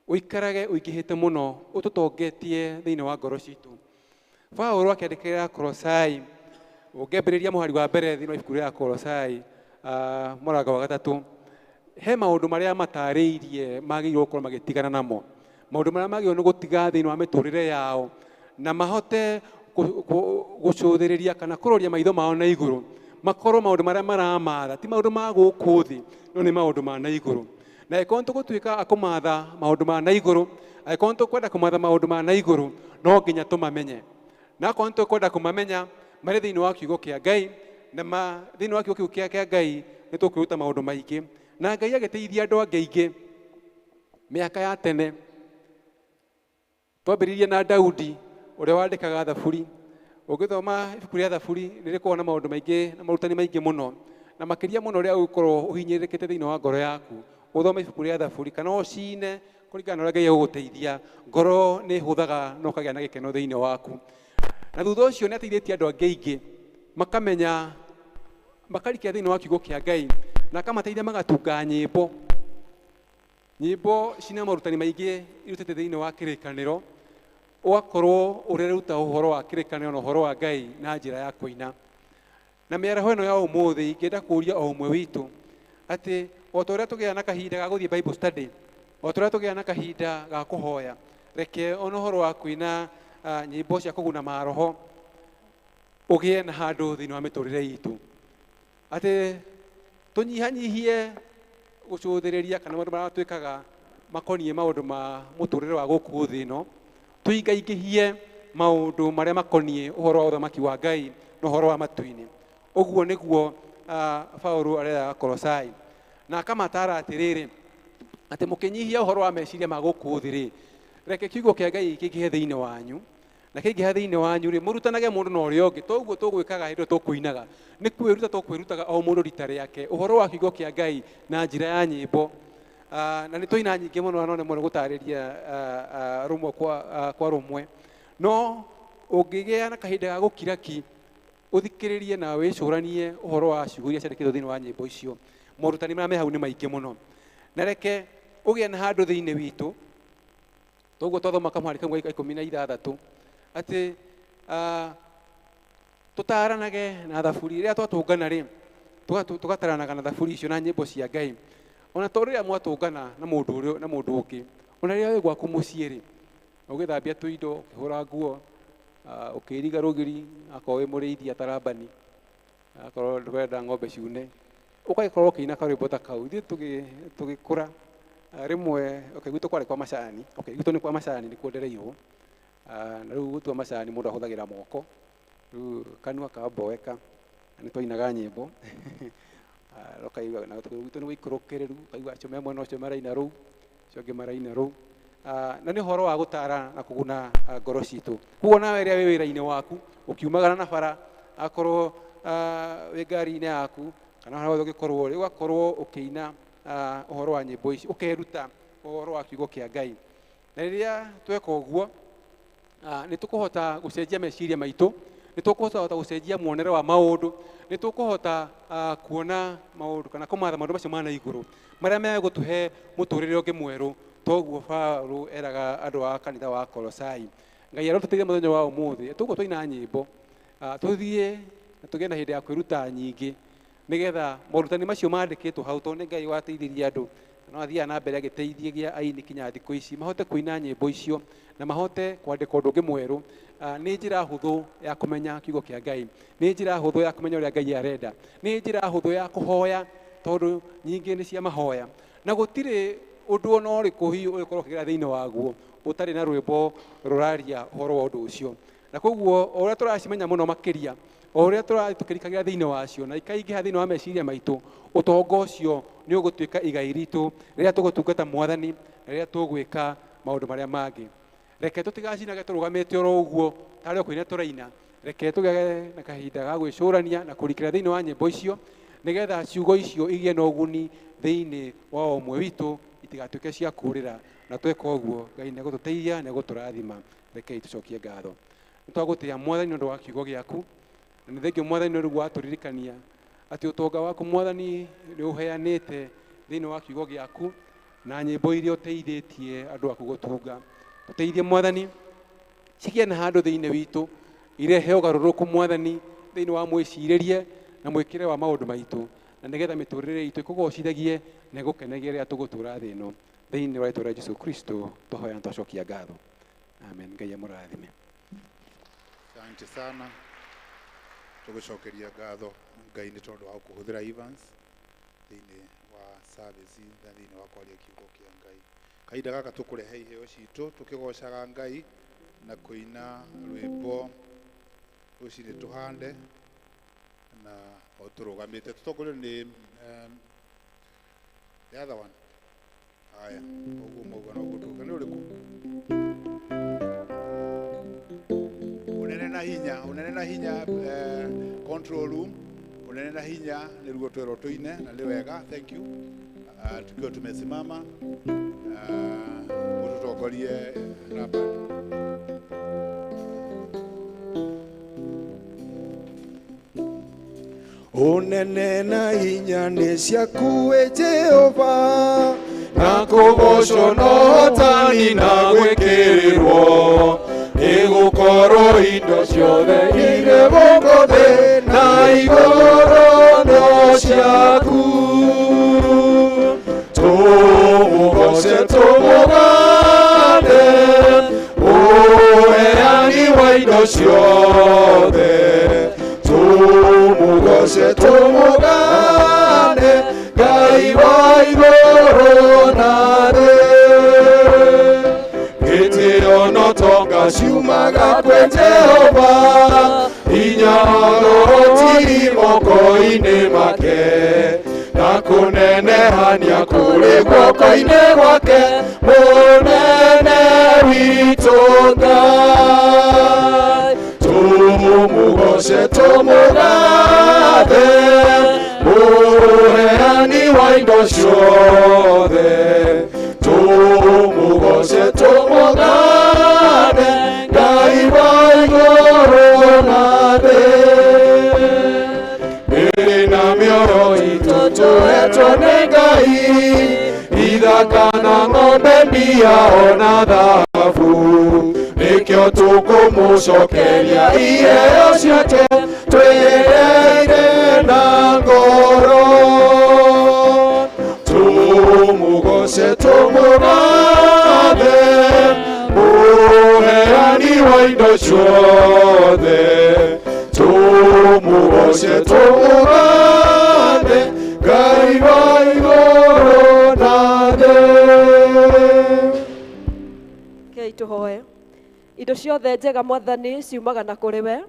ũikarage ũingĩhĩte mũno, ũtũtongetie thĩinĩ wa ngoro citũ. Paũlũ akĩandĩkĩra Kolosai, ũngĩambĩrĩria mũhari wa mbere thĩinĩ wa ibuku rĩa Kolosai, mũrango wa 3, he maũndũ marĩa matarĩirie magĩrĩirwo gũkorwo magĩtigana namo, maũndũ marĩa magĩrĩirwo nĩ gũtiga thĩinĩ wa mĩtũrĩre yao, na mahote gũcũthĩrĩria kana kũroria maitho mao na igũrũ, makorwo maũndũ marĩa maramatha ti maũndũ ma gũkũ thĩ, no nĩ maũndũ ma na igũrũ. Na angĩkorwo nĩtũgũtuĩka a kũmatha maũndũ ma na igũrũ, angĩkorwo nĩtũkwenda kũmatha maũndũ ma na igũrũ, no nginya tũmamenye. Na akorwo nĩtũkwenda kũmamenya marĩ thĩinĩ wa kiugo kĩa Ngai, na thĩinĩ wa kiugo kĩu kĩa Ngai nĩtũkwĩruta maũndũ maingĩ. Na Ngai agĩteithia andũ angĩ aingĩ mĩaka ya tene. Twambĩrĩirie na Daudi ũrĩa wandĩkaga thaburi. Ũngĩthoma ibuku rĩa thaburi nĩ rĩkoragwo na maũndũ maingĩ na marutani maingĩ mũno, na makĩria mũno ũrĩa ũgũkorwo ũhinyĩrĩrĩkĩte thĩinĩ wa ngoro yaku. Ũthome ibuku rĩa thaburi kana ũcine kũringana na ũrĩa Ngai egũgũteithia, ngoro nĩ ĩhũthaga na ũkagĩa na gĩkeno thĩinĩ waku. Na thutha ũcio nĩ ateithĩtie andũ angĩ aingĩ makamenya, makarikĩra thĩinĩ wa kiugo kĩa Ngai, na akamateithia magatunga nyĩmbo. Nyĩmbo cina marutani maingĩ irutĩte thĩinĩ wa kĩrĩkanĩro, ũgakorwo ũreruta ũhoro wa kĩrĩkanĩro na ũhoro wa Ngai na njĩra ya kũina. Na mĩaraho ĩno ya ũmũthĩ ingĩenda kũũria o ũmwe witũ atĩ o ta ũrĩa tũgĩaga na kahinda ga gũthiĩ Bible study, o ta ũrĩa tũgĩaga na kahinda ga kũhoya, reke ona ũhoro wa kũina nyĩmbo cia kũguna maroho ũgĩe na handũ thĩinĩ wa mĩtũrĩre itũ, atĩ tũnyihanyihie gũcũthĩrĩria kana maũndũ marĩa twĩkaga makoniĩ maũndũ ma mũtũrĩre wa gũkũ thĩ ĩno, tũingaingĩhie maũndũ marĩa makoniĩ ũhoro wa ũthamaki wa Ngai na ũhoro wa matu-inĩ. Ũguo nĩguo Paũlũ areraga Kolosai, na akamatara atĩrĩrĩ, atĩ mũkĩnyihia ũhoro wa meciria ma gũkũ thĩ rĩ, reke kiugo kĩa Ngai kĩingĩhe thĩinĩ wanyu, na kĩingĩha thĩinĩ wanyu rĩ, mũrutanage mũndũ na ũrĩa ũngĩ. Toguo tũgwĩkaga hĩndĩ ĩyo tũkũinaga, nĩ kwĩruta tũkwĩrutaga o mũndũ rita rĩake ũhoro wa kiugo kĩa Ngai na njĩra ya nyĩmbo. Na nĩ twaina nyingĩ mũno, na no nĩ mũno gũtarĩria rũmwe kwa rũmwe, no ũngĩgĩa na kahinda ga gũkira ki, ũthikĩrĩrie na wĩcũranie ũhoro wa ciugo iria ciandĩkĩtwo thĩinĩ wa nyĩmbo icio, morutani marĩa me hau nĩ maingĩ mũno. Na reke ũgĩe na handũ thĩinĩ witũ, toguo twathoma kamũhari kamwe ga 16, atĩ tũtaranage na thaburi. Rĩrĩa twatũngana rĩ, tũgataranaga na thaburi icio na nyĩmbo cia Ngai. Ona to rĩrĩa mwatũngana na mũndũ ũrĩa na mũndũ ũngĩ, ona rĩrĩa wĩ gwaku mũciĩ rĩ, ũgĩthambia tũindo, ũkĩhũra nguo, ũkĩiriga rũgiri, akorwo wĩ mũrĩithi atarambani, akorwo ndũrenda ng'ombe ciune, ũgagĩkorwo ũkĩina karwĩmbo ta kau. Ithuĩ tũgĩkũra, rĩmwe, okay, gwitũ kwarĩ kwa macani, okay, gwitũ nĩ kwa macani nĩkuo ndereirwo. Na rĩu gũtua macani mũndũ ahũthagĩra moko, rĩu kanua kamboeka, na nĩ twainaga nyĩmbo. Ũkaigua, na gwitũ nĩ gũikũrũkĩrĩru, ũkaigua acio me mwena ũcio maraina rũu, acio angĩ maraina rũu. Na nĩ ũhoro wa gũtara na kũguna ngoro citũ. Koguo nawe rĩrĩa wĩ wĩra-inĩ waku, ũkiumagara na bara, akorwo wĩ ngari-inĩ yaku, kana harĩa hothe ũngĩkorwo ũrĩ, ũgakorwo ũkĩina ũhoro wa nyĩmbo ici, ũkeruta ũhoro wa kiugo kĩa Ngai. Na rĩrĩa tweka ũguo, nĩ tũkũhota gũcenjia meciria maitũ, nĩ tũkũhota gũcenjia muonere wa maũndũ, nĩ tũkũhota kuona maũndũ kana kũmatha maũndũ macio ma na igũrũ marĩa megũtũhe mũtũrĩre ũngĩ mwerũ. Toguo Paũlũ eraga andũ a kanitha wa Kolosai. Ngai arotũteithia mũthenya wa ũmũthĩ, tũguo twaina nyĩmbo, tũthiĩ na tũgĩe na hĩndĩ ya kwĩruta nyingĩ, nĩgetha morutani macio mandĩkĩtwo hau, tondũ nĩ Ngai wateithirie andũ, no athiaga na mbere agĩteithagia aini kinya thikũ ici mahote kũina nyĩmbo icio na mahote kwandĩka ũndũ ũngĩ mwerũ. Nĩ njĩra hũthũ ya kũmenya kiugo kĩa Ngai, nĩ njĩra hũthũ ya kũmenya ũrĩa Ngai arenda, nĩ njĩra hũthũ ya kũhoya, tondũ nyingĩ nĩ cia mahoya, na gũtirĩ ũndũ ona ũrĩkũ hihi ũngĩkorwo ũkĩgera thĩinĩ waguo ũtarĩ na rwĩmbo rũraria ũhoro wa ũndũ ũcio. Na koguo o ũrĩa tũracimenya mũno makĩria, o ũrĩa tũratũkĩrikagira thĩinĩ wacio na ikaingĩha thĩinĩ wa meciria maitũ, ũtonga ũcio nĩ ũgũtuĩka igai ritũ rĩrĩa tũgũtungata Mwathani na rĩrĩa tũgwĩka maũndũ marĩa mangĩ. Reke tũtigacinage tũrũgamĩte oro ũguo tarĩ o kũina tũraina. Reke tũgĩage na kahinda ga gwĩcũrania na kũrikĩra thĩinĩ wa nyĩmbo icio nĩgetha ciugo icio igĩe na ũguni thĩinĩ wa o ũmwe witũ, itigatuĩke cia kũũrĩra. Na tweka ũguo Ngai nĩ egũtũteithia na egũtũrathima. Rekei tũcokie ngatho. Nĩ twagũtĩĩa Mwathani nĩ ũndũ wa kiugo gĩaku, na nĩ thengio Mwathani nĩ ũndũ watũririkania atĩ ũtonga waku Mwathani nĩ ũheanĩte thĩinĩ wa kiugo gĩaku na nyĩmbo iria ũteithĩtie andũ aku gũtunga. Tũteithie Mwathani cigĩe na handũ thĩinĩ witũ, irehe ũgarũrũku Mwathani thĩinĩ wa mwĩcirĩrie na mwĩkĩre wa maũndũ maitũ, na nĩgetha mĩtũrĩre itũ ĩkũgocithagie na ĩgũkenagie rĩrĩa tũgũtũra thĩ ĩno. Thĩinĩ wa rĩtwa rĩa Jesũ Kristo twahoya na twacokia ngatho. Amen. Ngai amũrathime. Asante sana. Tũgũcokeria ngatho Ngai nĩ tondũ wa kũhũthĩra Evans thĩinĩ wa service na thĩinĩ wa kwaria kiugo kĩa Ngai. Kahinda gaka tũkũrehe iheo citũ tũkĩgocaga Ngai na kũina rwĩmbo rũcinĩ tũhande na o tũrũgamĩte tũtongorio nĩ the other one. Haya, ũguo mauga na ũguo tũka. Nĩ ũrĩkũ? Ũnene na hinya, ũnene na hinya, control room, ũnene na hinya nĩruo twerwo tũine na nĩ wega. Thank you. Tukiwa tumesimama, ũtũtongorie Robert. Ũnene na hinya nĩ ciaku we Jehova, na kũgocwo na ũhotani na gwĩkĩrĩrwo, nĩgũkorwo indo ciothe irĩ gũkũ thĩ na igũrũ no ciaku. Tũmũgoce tũmũgathe, ũheani wa indo ciothe. Tũmũgoce tũmũgathe, Ngai wa igũrũ na thĩ. Gĩtĩo na ũtonga ciumaga kwĩ Jehova, hinya na ũhoti moko-inĩ make, na kũnenehania kũrĩ guoko-inĩ gwake, mũnene witũ Ngai. Tũmũgoce tũmũgathe, mũheani wa indo ciothe. Tũmũgoce tũmũgathe, Ngai wa igũrũ na thĩ. Mĩĩrĩ na mĩoyo itũ tũhetwo nĩ Ngai, ithaka na ng'ombe mbia ona thahabu, nĩkĩo tũkũmũcokeria iheo ciake twĩreire na ngoro. Tũmũgoce tũmũgathe, mũheani wa indo ciothe. Tũmũgoce tũmũgathe, Ngai wa igũrũ na thĩ. Rekei tũhoe. Indo ciothe njega Mwathani ciumaga na kũrĩ we,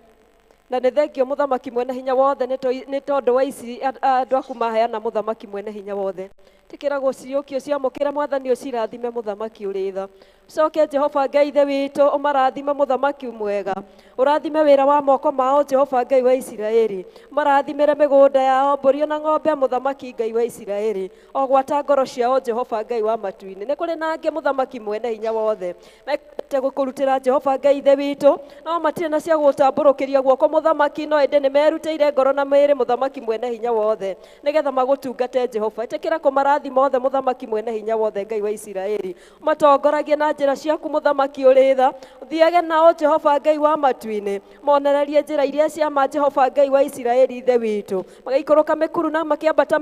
na nĩ thengio Mũthamaki mwene hinya wothe nĩ tondũ wa ici andũ aku maheana Mũthamaki mwene hinya wothe. Tĩkĩra gũciũkio ciamũkĩra Mwathani ũcirathime Mũthamaki ũrĩ tha. Ũcoke Jehova Ngai Ithe witũ ũmarathime Mũthamaki mwega. Ũrathime wĩra wa moko mao Jehova Ngai wa Isiraeli. Ũmarathimĩre mĩgũnda yao mbũri na ng'ombe Mũthamaki Ngai wa Isiraeli. O gwata ngoro ciao Jehova Ngai wa matu-inĩ. Nĩ kũrĩ na angĩ Mũthamaki mwene hinya wothe mekĩte gũkũrutĩra Jehova Ngai Ithe witũ, no matirĩ na cia gũtambũrũkĩria guoko Mũthamaki, no ĩndĩ nĩ merutĩire ngoro na mĩĩrĩ Mũthamaki mwene hinya wothe nĩgetha magũtungate Jehova. Ĩtĩkĩra kũmarathima othe Mũthamaki mwene hinya wothe Ngai wa Isiraeli. Ũmatongoragie na njĩra ciaku Mũthamaki ũrĩ tha. Ũthiage nao Jehova Ngai wa matu-inĩ, monererie njĩra iria cia ma Jehova Ngai wa Isiraeli Ithe witũ. Magaikũrũka mĩkuru na makĩambata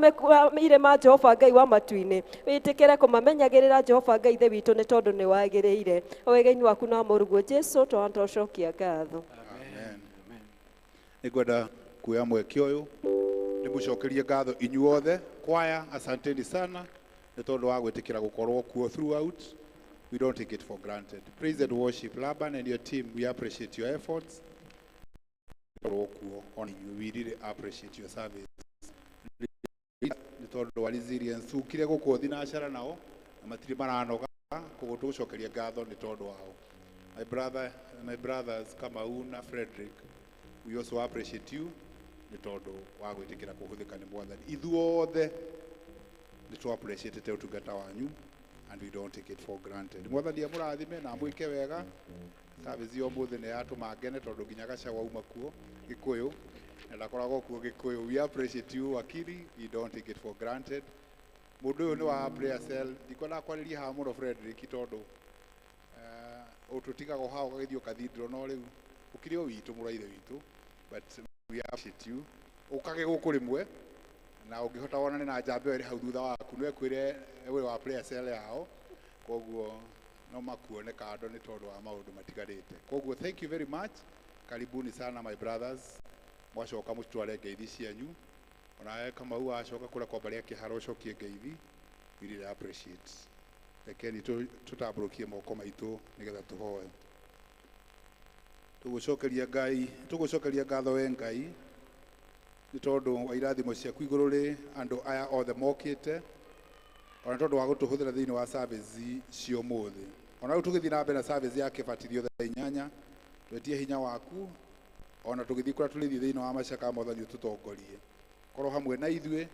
irĩma Jehova Ngai wa matu-inĩ. Wĩtĩkĩre kũmamenyagĩrĩra Jehova Ngai Ithe witũ nĩ tondũ nĩ wagĩrĩire. Wega-inĩ waku na mũrũguo Jesũ twantocokia ngatho. Amen. Nĩngwenda kuoya mweke ũyũ ndĩmũcokerie ngatho inyuothe kwaya, asanteni sana nĩ tondũ wa gwĩtĩkĩra gũkorwo kuo throughout. We don't take it for granted. Praise and worship Laban and your team, we appreciate your efforts. On you, we really appreciate your service. Nĩ tondũ wa resilience ukire gũkũ thinacara nao na matirĩ maranoga koguo tũgũcokeria ngatho nĩ tondũ wao. My brother, my brothers Kamau na Frederick, we also appreciate you nĩ tondũ wa gwĩtĩkĩra kũhũthĩka nĩ Mwathani. Ithuothe nĩ tũ appreciate ũtungata wanyu and we don't take it for granted. Mwathani amũrathime na amwĩke wega. Service ya ũmũthĩ nĩ yatũma ngene tondũ nginya Gachagua auma kuo Gĩkũyũ na ndakoragwo kuo Gĩkũyũ. We appreciate you wakili, we don't take it for granted. Mũndũ ũyũ nĩ wa prayer cell, ndikwendaga kwarĩria haha mũno Frederick tondũ ũtũtigagwo haha ũgagĩthiĩ ũkathindĩrwo no rĩu ũkĩrĩ o witũ mũrũ wa ithe witũ, but we appreciate you. Ũkage gũkũ rĩmwe na ũngĩhota wonane na njamba ĩyo ĩrĩ hau thutha waku no ĩkwĩre wĩ wa prayer cell yao, koguo no makuone kando nĩ tondũ wa maũndũ matiganĩte. Koguo thank you very much, karibuni sana my brothers. Mwacoka mũtware ngeithi cianyu, onawe Kamau wacoka kũrĩa kwa mbarĩ ya Kĩharo ũcokie ngeithi, we really appreciate. Rekeni tũtambũrũkie moko maitũ nĩgetha tũhoe. Tũgũcokeria Ngai, tũgũcokeria ngatho we Ngai nĩ tondũ wa irathimo ciaku igũrũ rĩ andũ aya othe mokĩte, ona tondũ wa gũtũhũthĩra thĩinĩ wa service cia ũmũthĩ. Ona rĩu tũgĩthiĩ na mbere na service ya kĩbatithio thaa 8, twetie hinya waku ona tũgĩthiĩ kũrĩa tũrĩthiĩ thĩinĩ wa macaka Mwathani ũtũtongorie, korwo hamwe na ithuĩ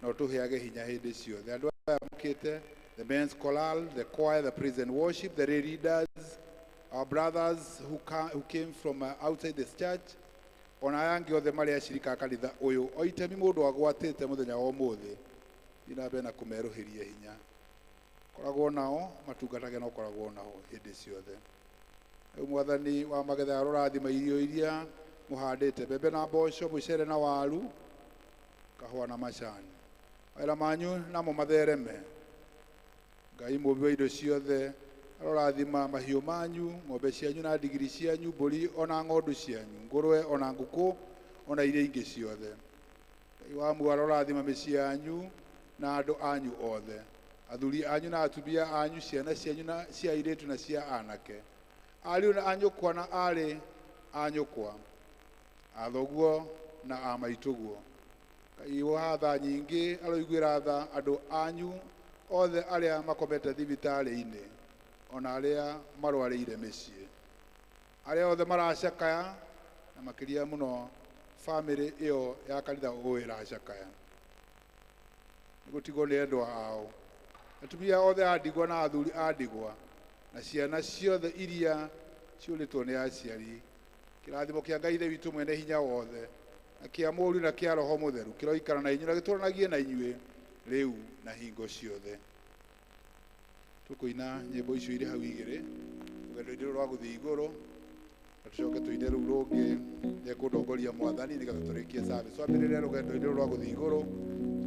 na ũtũheage hinya hĩndĩ ciothe. Andũ aya mokĩte, the men's choral, the choir, the praise and worship, the lay leaders, our brothers who came from outside this church, ona aya angĩ othe marĩa acirika a kanitha ũyũ, o itemi mũndũ agwatĩte mũthenya wa ũmũthĩ, thiĩ na mbere na kũmerũhĩria hinya. Koragwo nao, matungatage na ũkoragwo nao hĩndĩ ciothe. Rĩu Mwathani wa magetha arorathima irio iria mũhandĩte, mbembe na mboco, mũcere na waru, kahũa na macani. Mawĩra manyu namo mathereme. Ngai mũũmbi wa indo ciothe arorathima mahiũ manyu, ng'ombe cianyu na ndigiri cianyu, mbũri ona ng'ondu cianyu, ngũrwe ona ngũkũ ona iria ingĩ ciothe. Ngai wa muoyo arorathima mĩciĩ yanyu na andũ anyu othe, athuri anyu na atumia anyu, ciana cianyu na cia airĩtu na cia anake, ariũ na anyũkwa na aarĩ a nyũkwa, athoguo na a maitũguo. Ngai wa tha nyingĩ aroiguĩra tha andũ anyu othe arĩa makomete thibitarĩ-inĩ ona arĩa marwarĩire mĩciĩ, arĩa othe maracakaya na makĩria mũno bamĩrĩ ĩyo ya kanitha ũyũ ĩracakaya nĩ gũtigwo nĩ endwa ao, atumia othe a ndigwa na athuri a ndigwa na ciana ciothe iria ciũrĩtwo nĩ aciari. Kĩrathimo kĩa Ngai Ithe witũ mwene hinya wothe na kĩa Mũriũ na kĩa Roho Mũtheru kĩroikara na inyuĩ na gĩtũũranagie na inyuĩ rĩu na hingo ciothe. Tũkũina nyĩmbo icio irĩ hau igĩrĩ, rũgendo-inĩ rũrũ rwa gũthiĩ igũrũ, na tũcoke tũine rũu rũngĩ nĩekũndongoria Mwathani nĩgetha tũrĩkie service. Twambĩrĩre rũgendo-inĩ rũrũ rwa gũthiĩ igũrũ,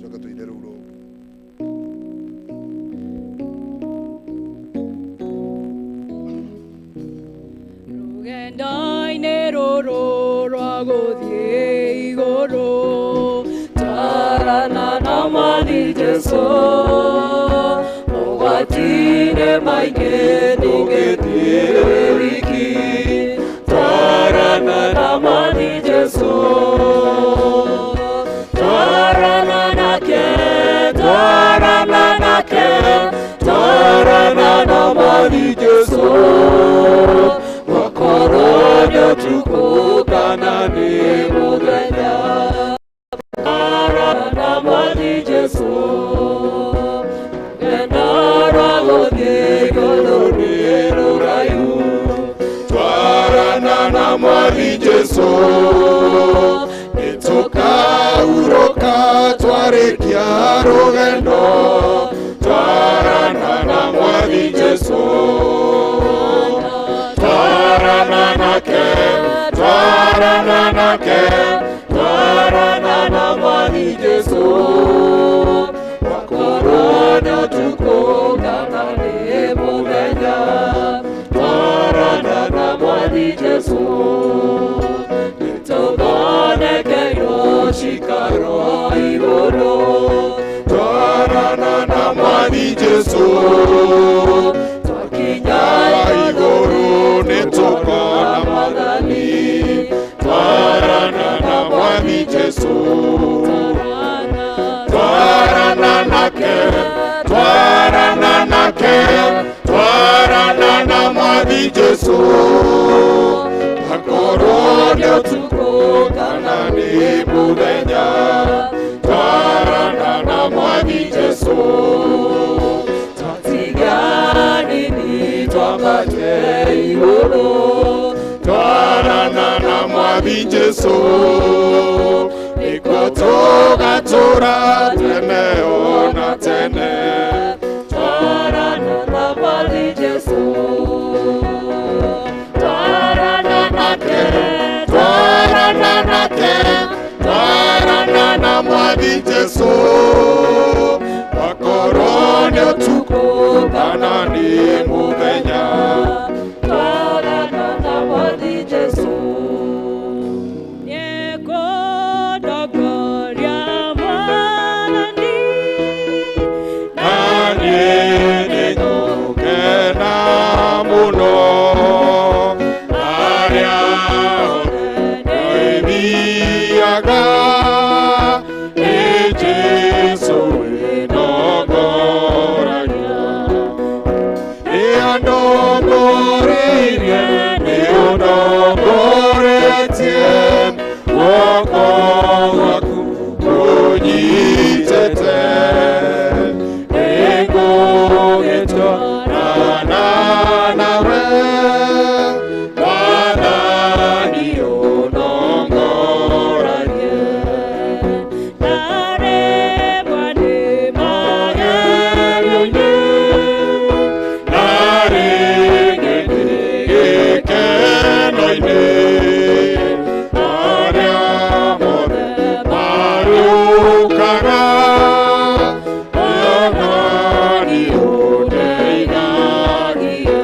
tũcoke tũine rũu rũngĩ. Rũgendo-inĩ rũrũ rwa gũthiĩ igũrũ, twarana na Mwathani Jesũ, mogwati-inĩ maingĩ ndũngĩthiĩ wĩ wiki, twarana na Mwathani Jesũ, twarana nake, twarana nake, twarana na Mwathani Jesũ. Wakorwo nĩ ũtukũ kana nĩ mũthenya, twarana na Mwathani Jesũ, rũgendo rwa gũthiĩ igũrũ nĩ rũraihu, twarana na Mwathani Jesũ, nĩtũkahurũka twarĩkia rũgendo, twarana na Mwathani Jesũ, twarana nake, twarana nake, twarana na Mwathani Jesũ, wakorwo nĩ ũtukũ kana nĩ mũthenya, twarana na Mwathani Jesũ, nĩtũthondekeirwo cikaro igũrũ, twarana na Mwathani Jesũ, nĩ mũthenya twarana na Mwathi Jesũ Tatiganini twambate igũrũ twarana na Mwathi Jesũ nĩkuo tũgatũũra tene ona tene twarana na Mwathi Jesũ twarana nake twarana nake twarana na Mwathi Jesũ wakorwo nĩ ũtukũ kana nĩ mũthenya twarana na Mwathi Jesũ Nĩngũtongoria Mwathani na niĩ nĩngũkena mũno arĩa othe thiaga nĩ Jesũ wĩnongoragia nĩandongoreirie nĩũndongoretie guoko gwaku kũnyitĩte nĩngũgĩtwarana nawe Mwathani ũnongoragie Ndaremwa nĩ magerio-inĩ na rĩngĩ ndĩ gĩkeno-inĩ arĩa mothe marũkaga Mwathani ũndeithagie.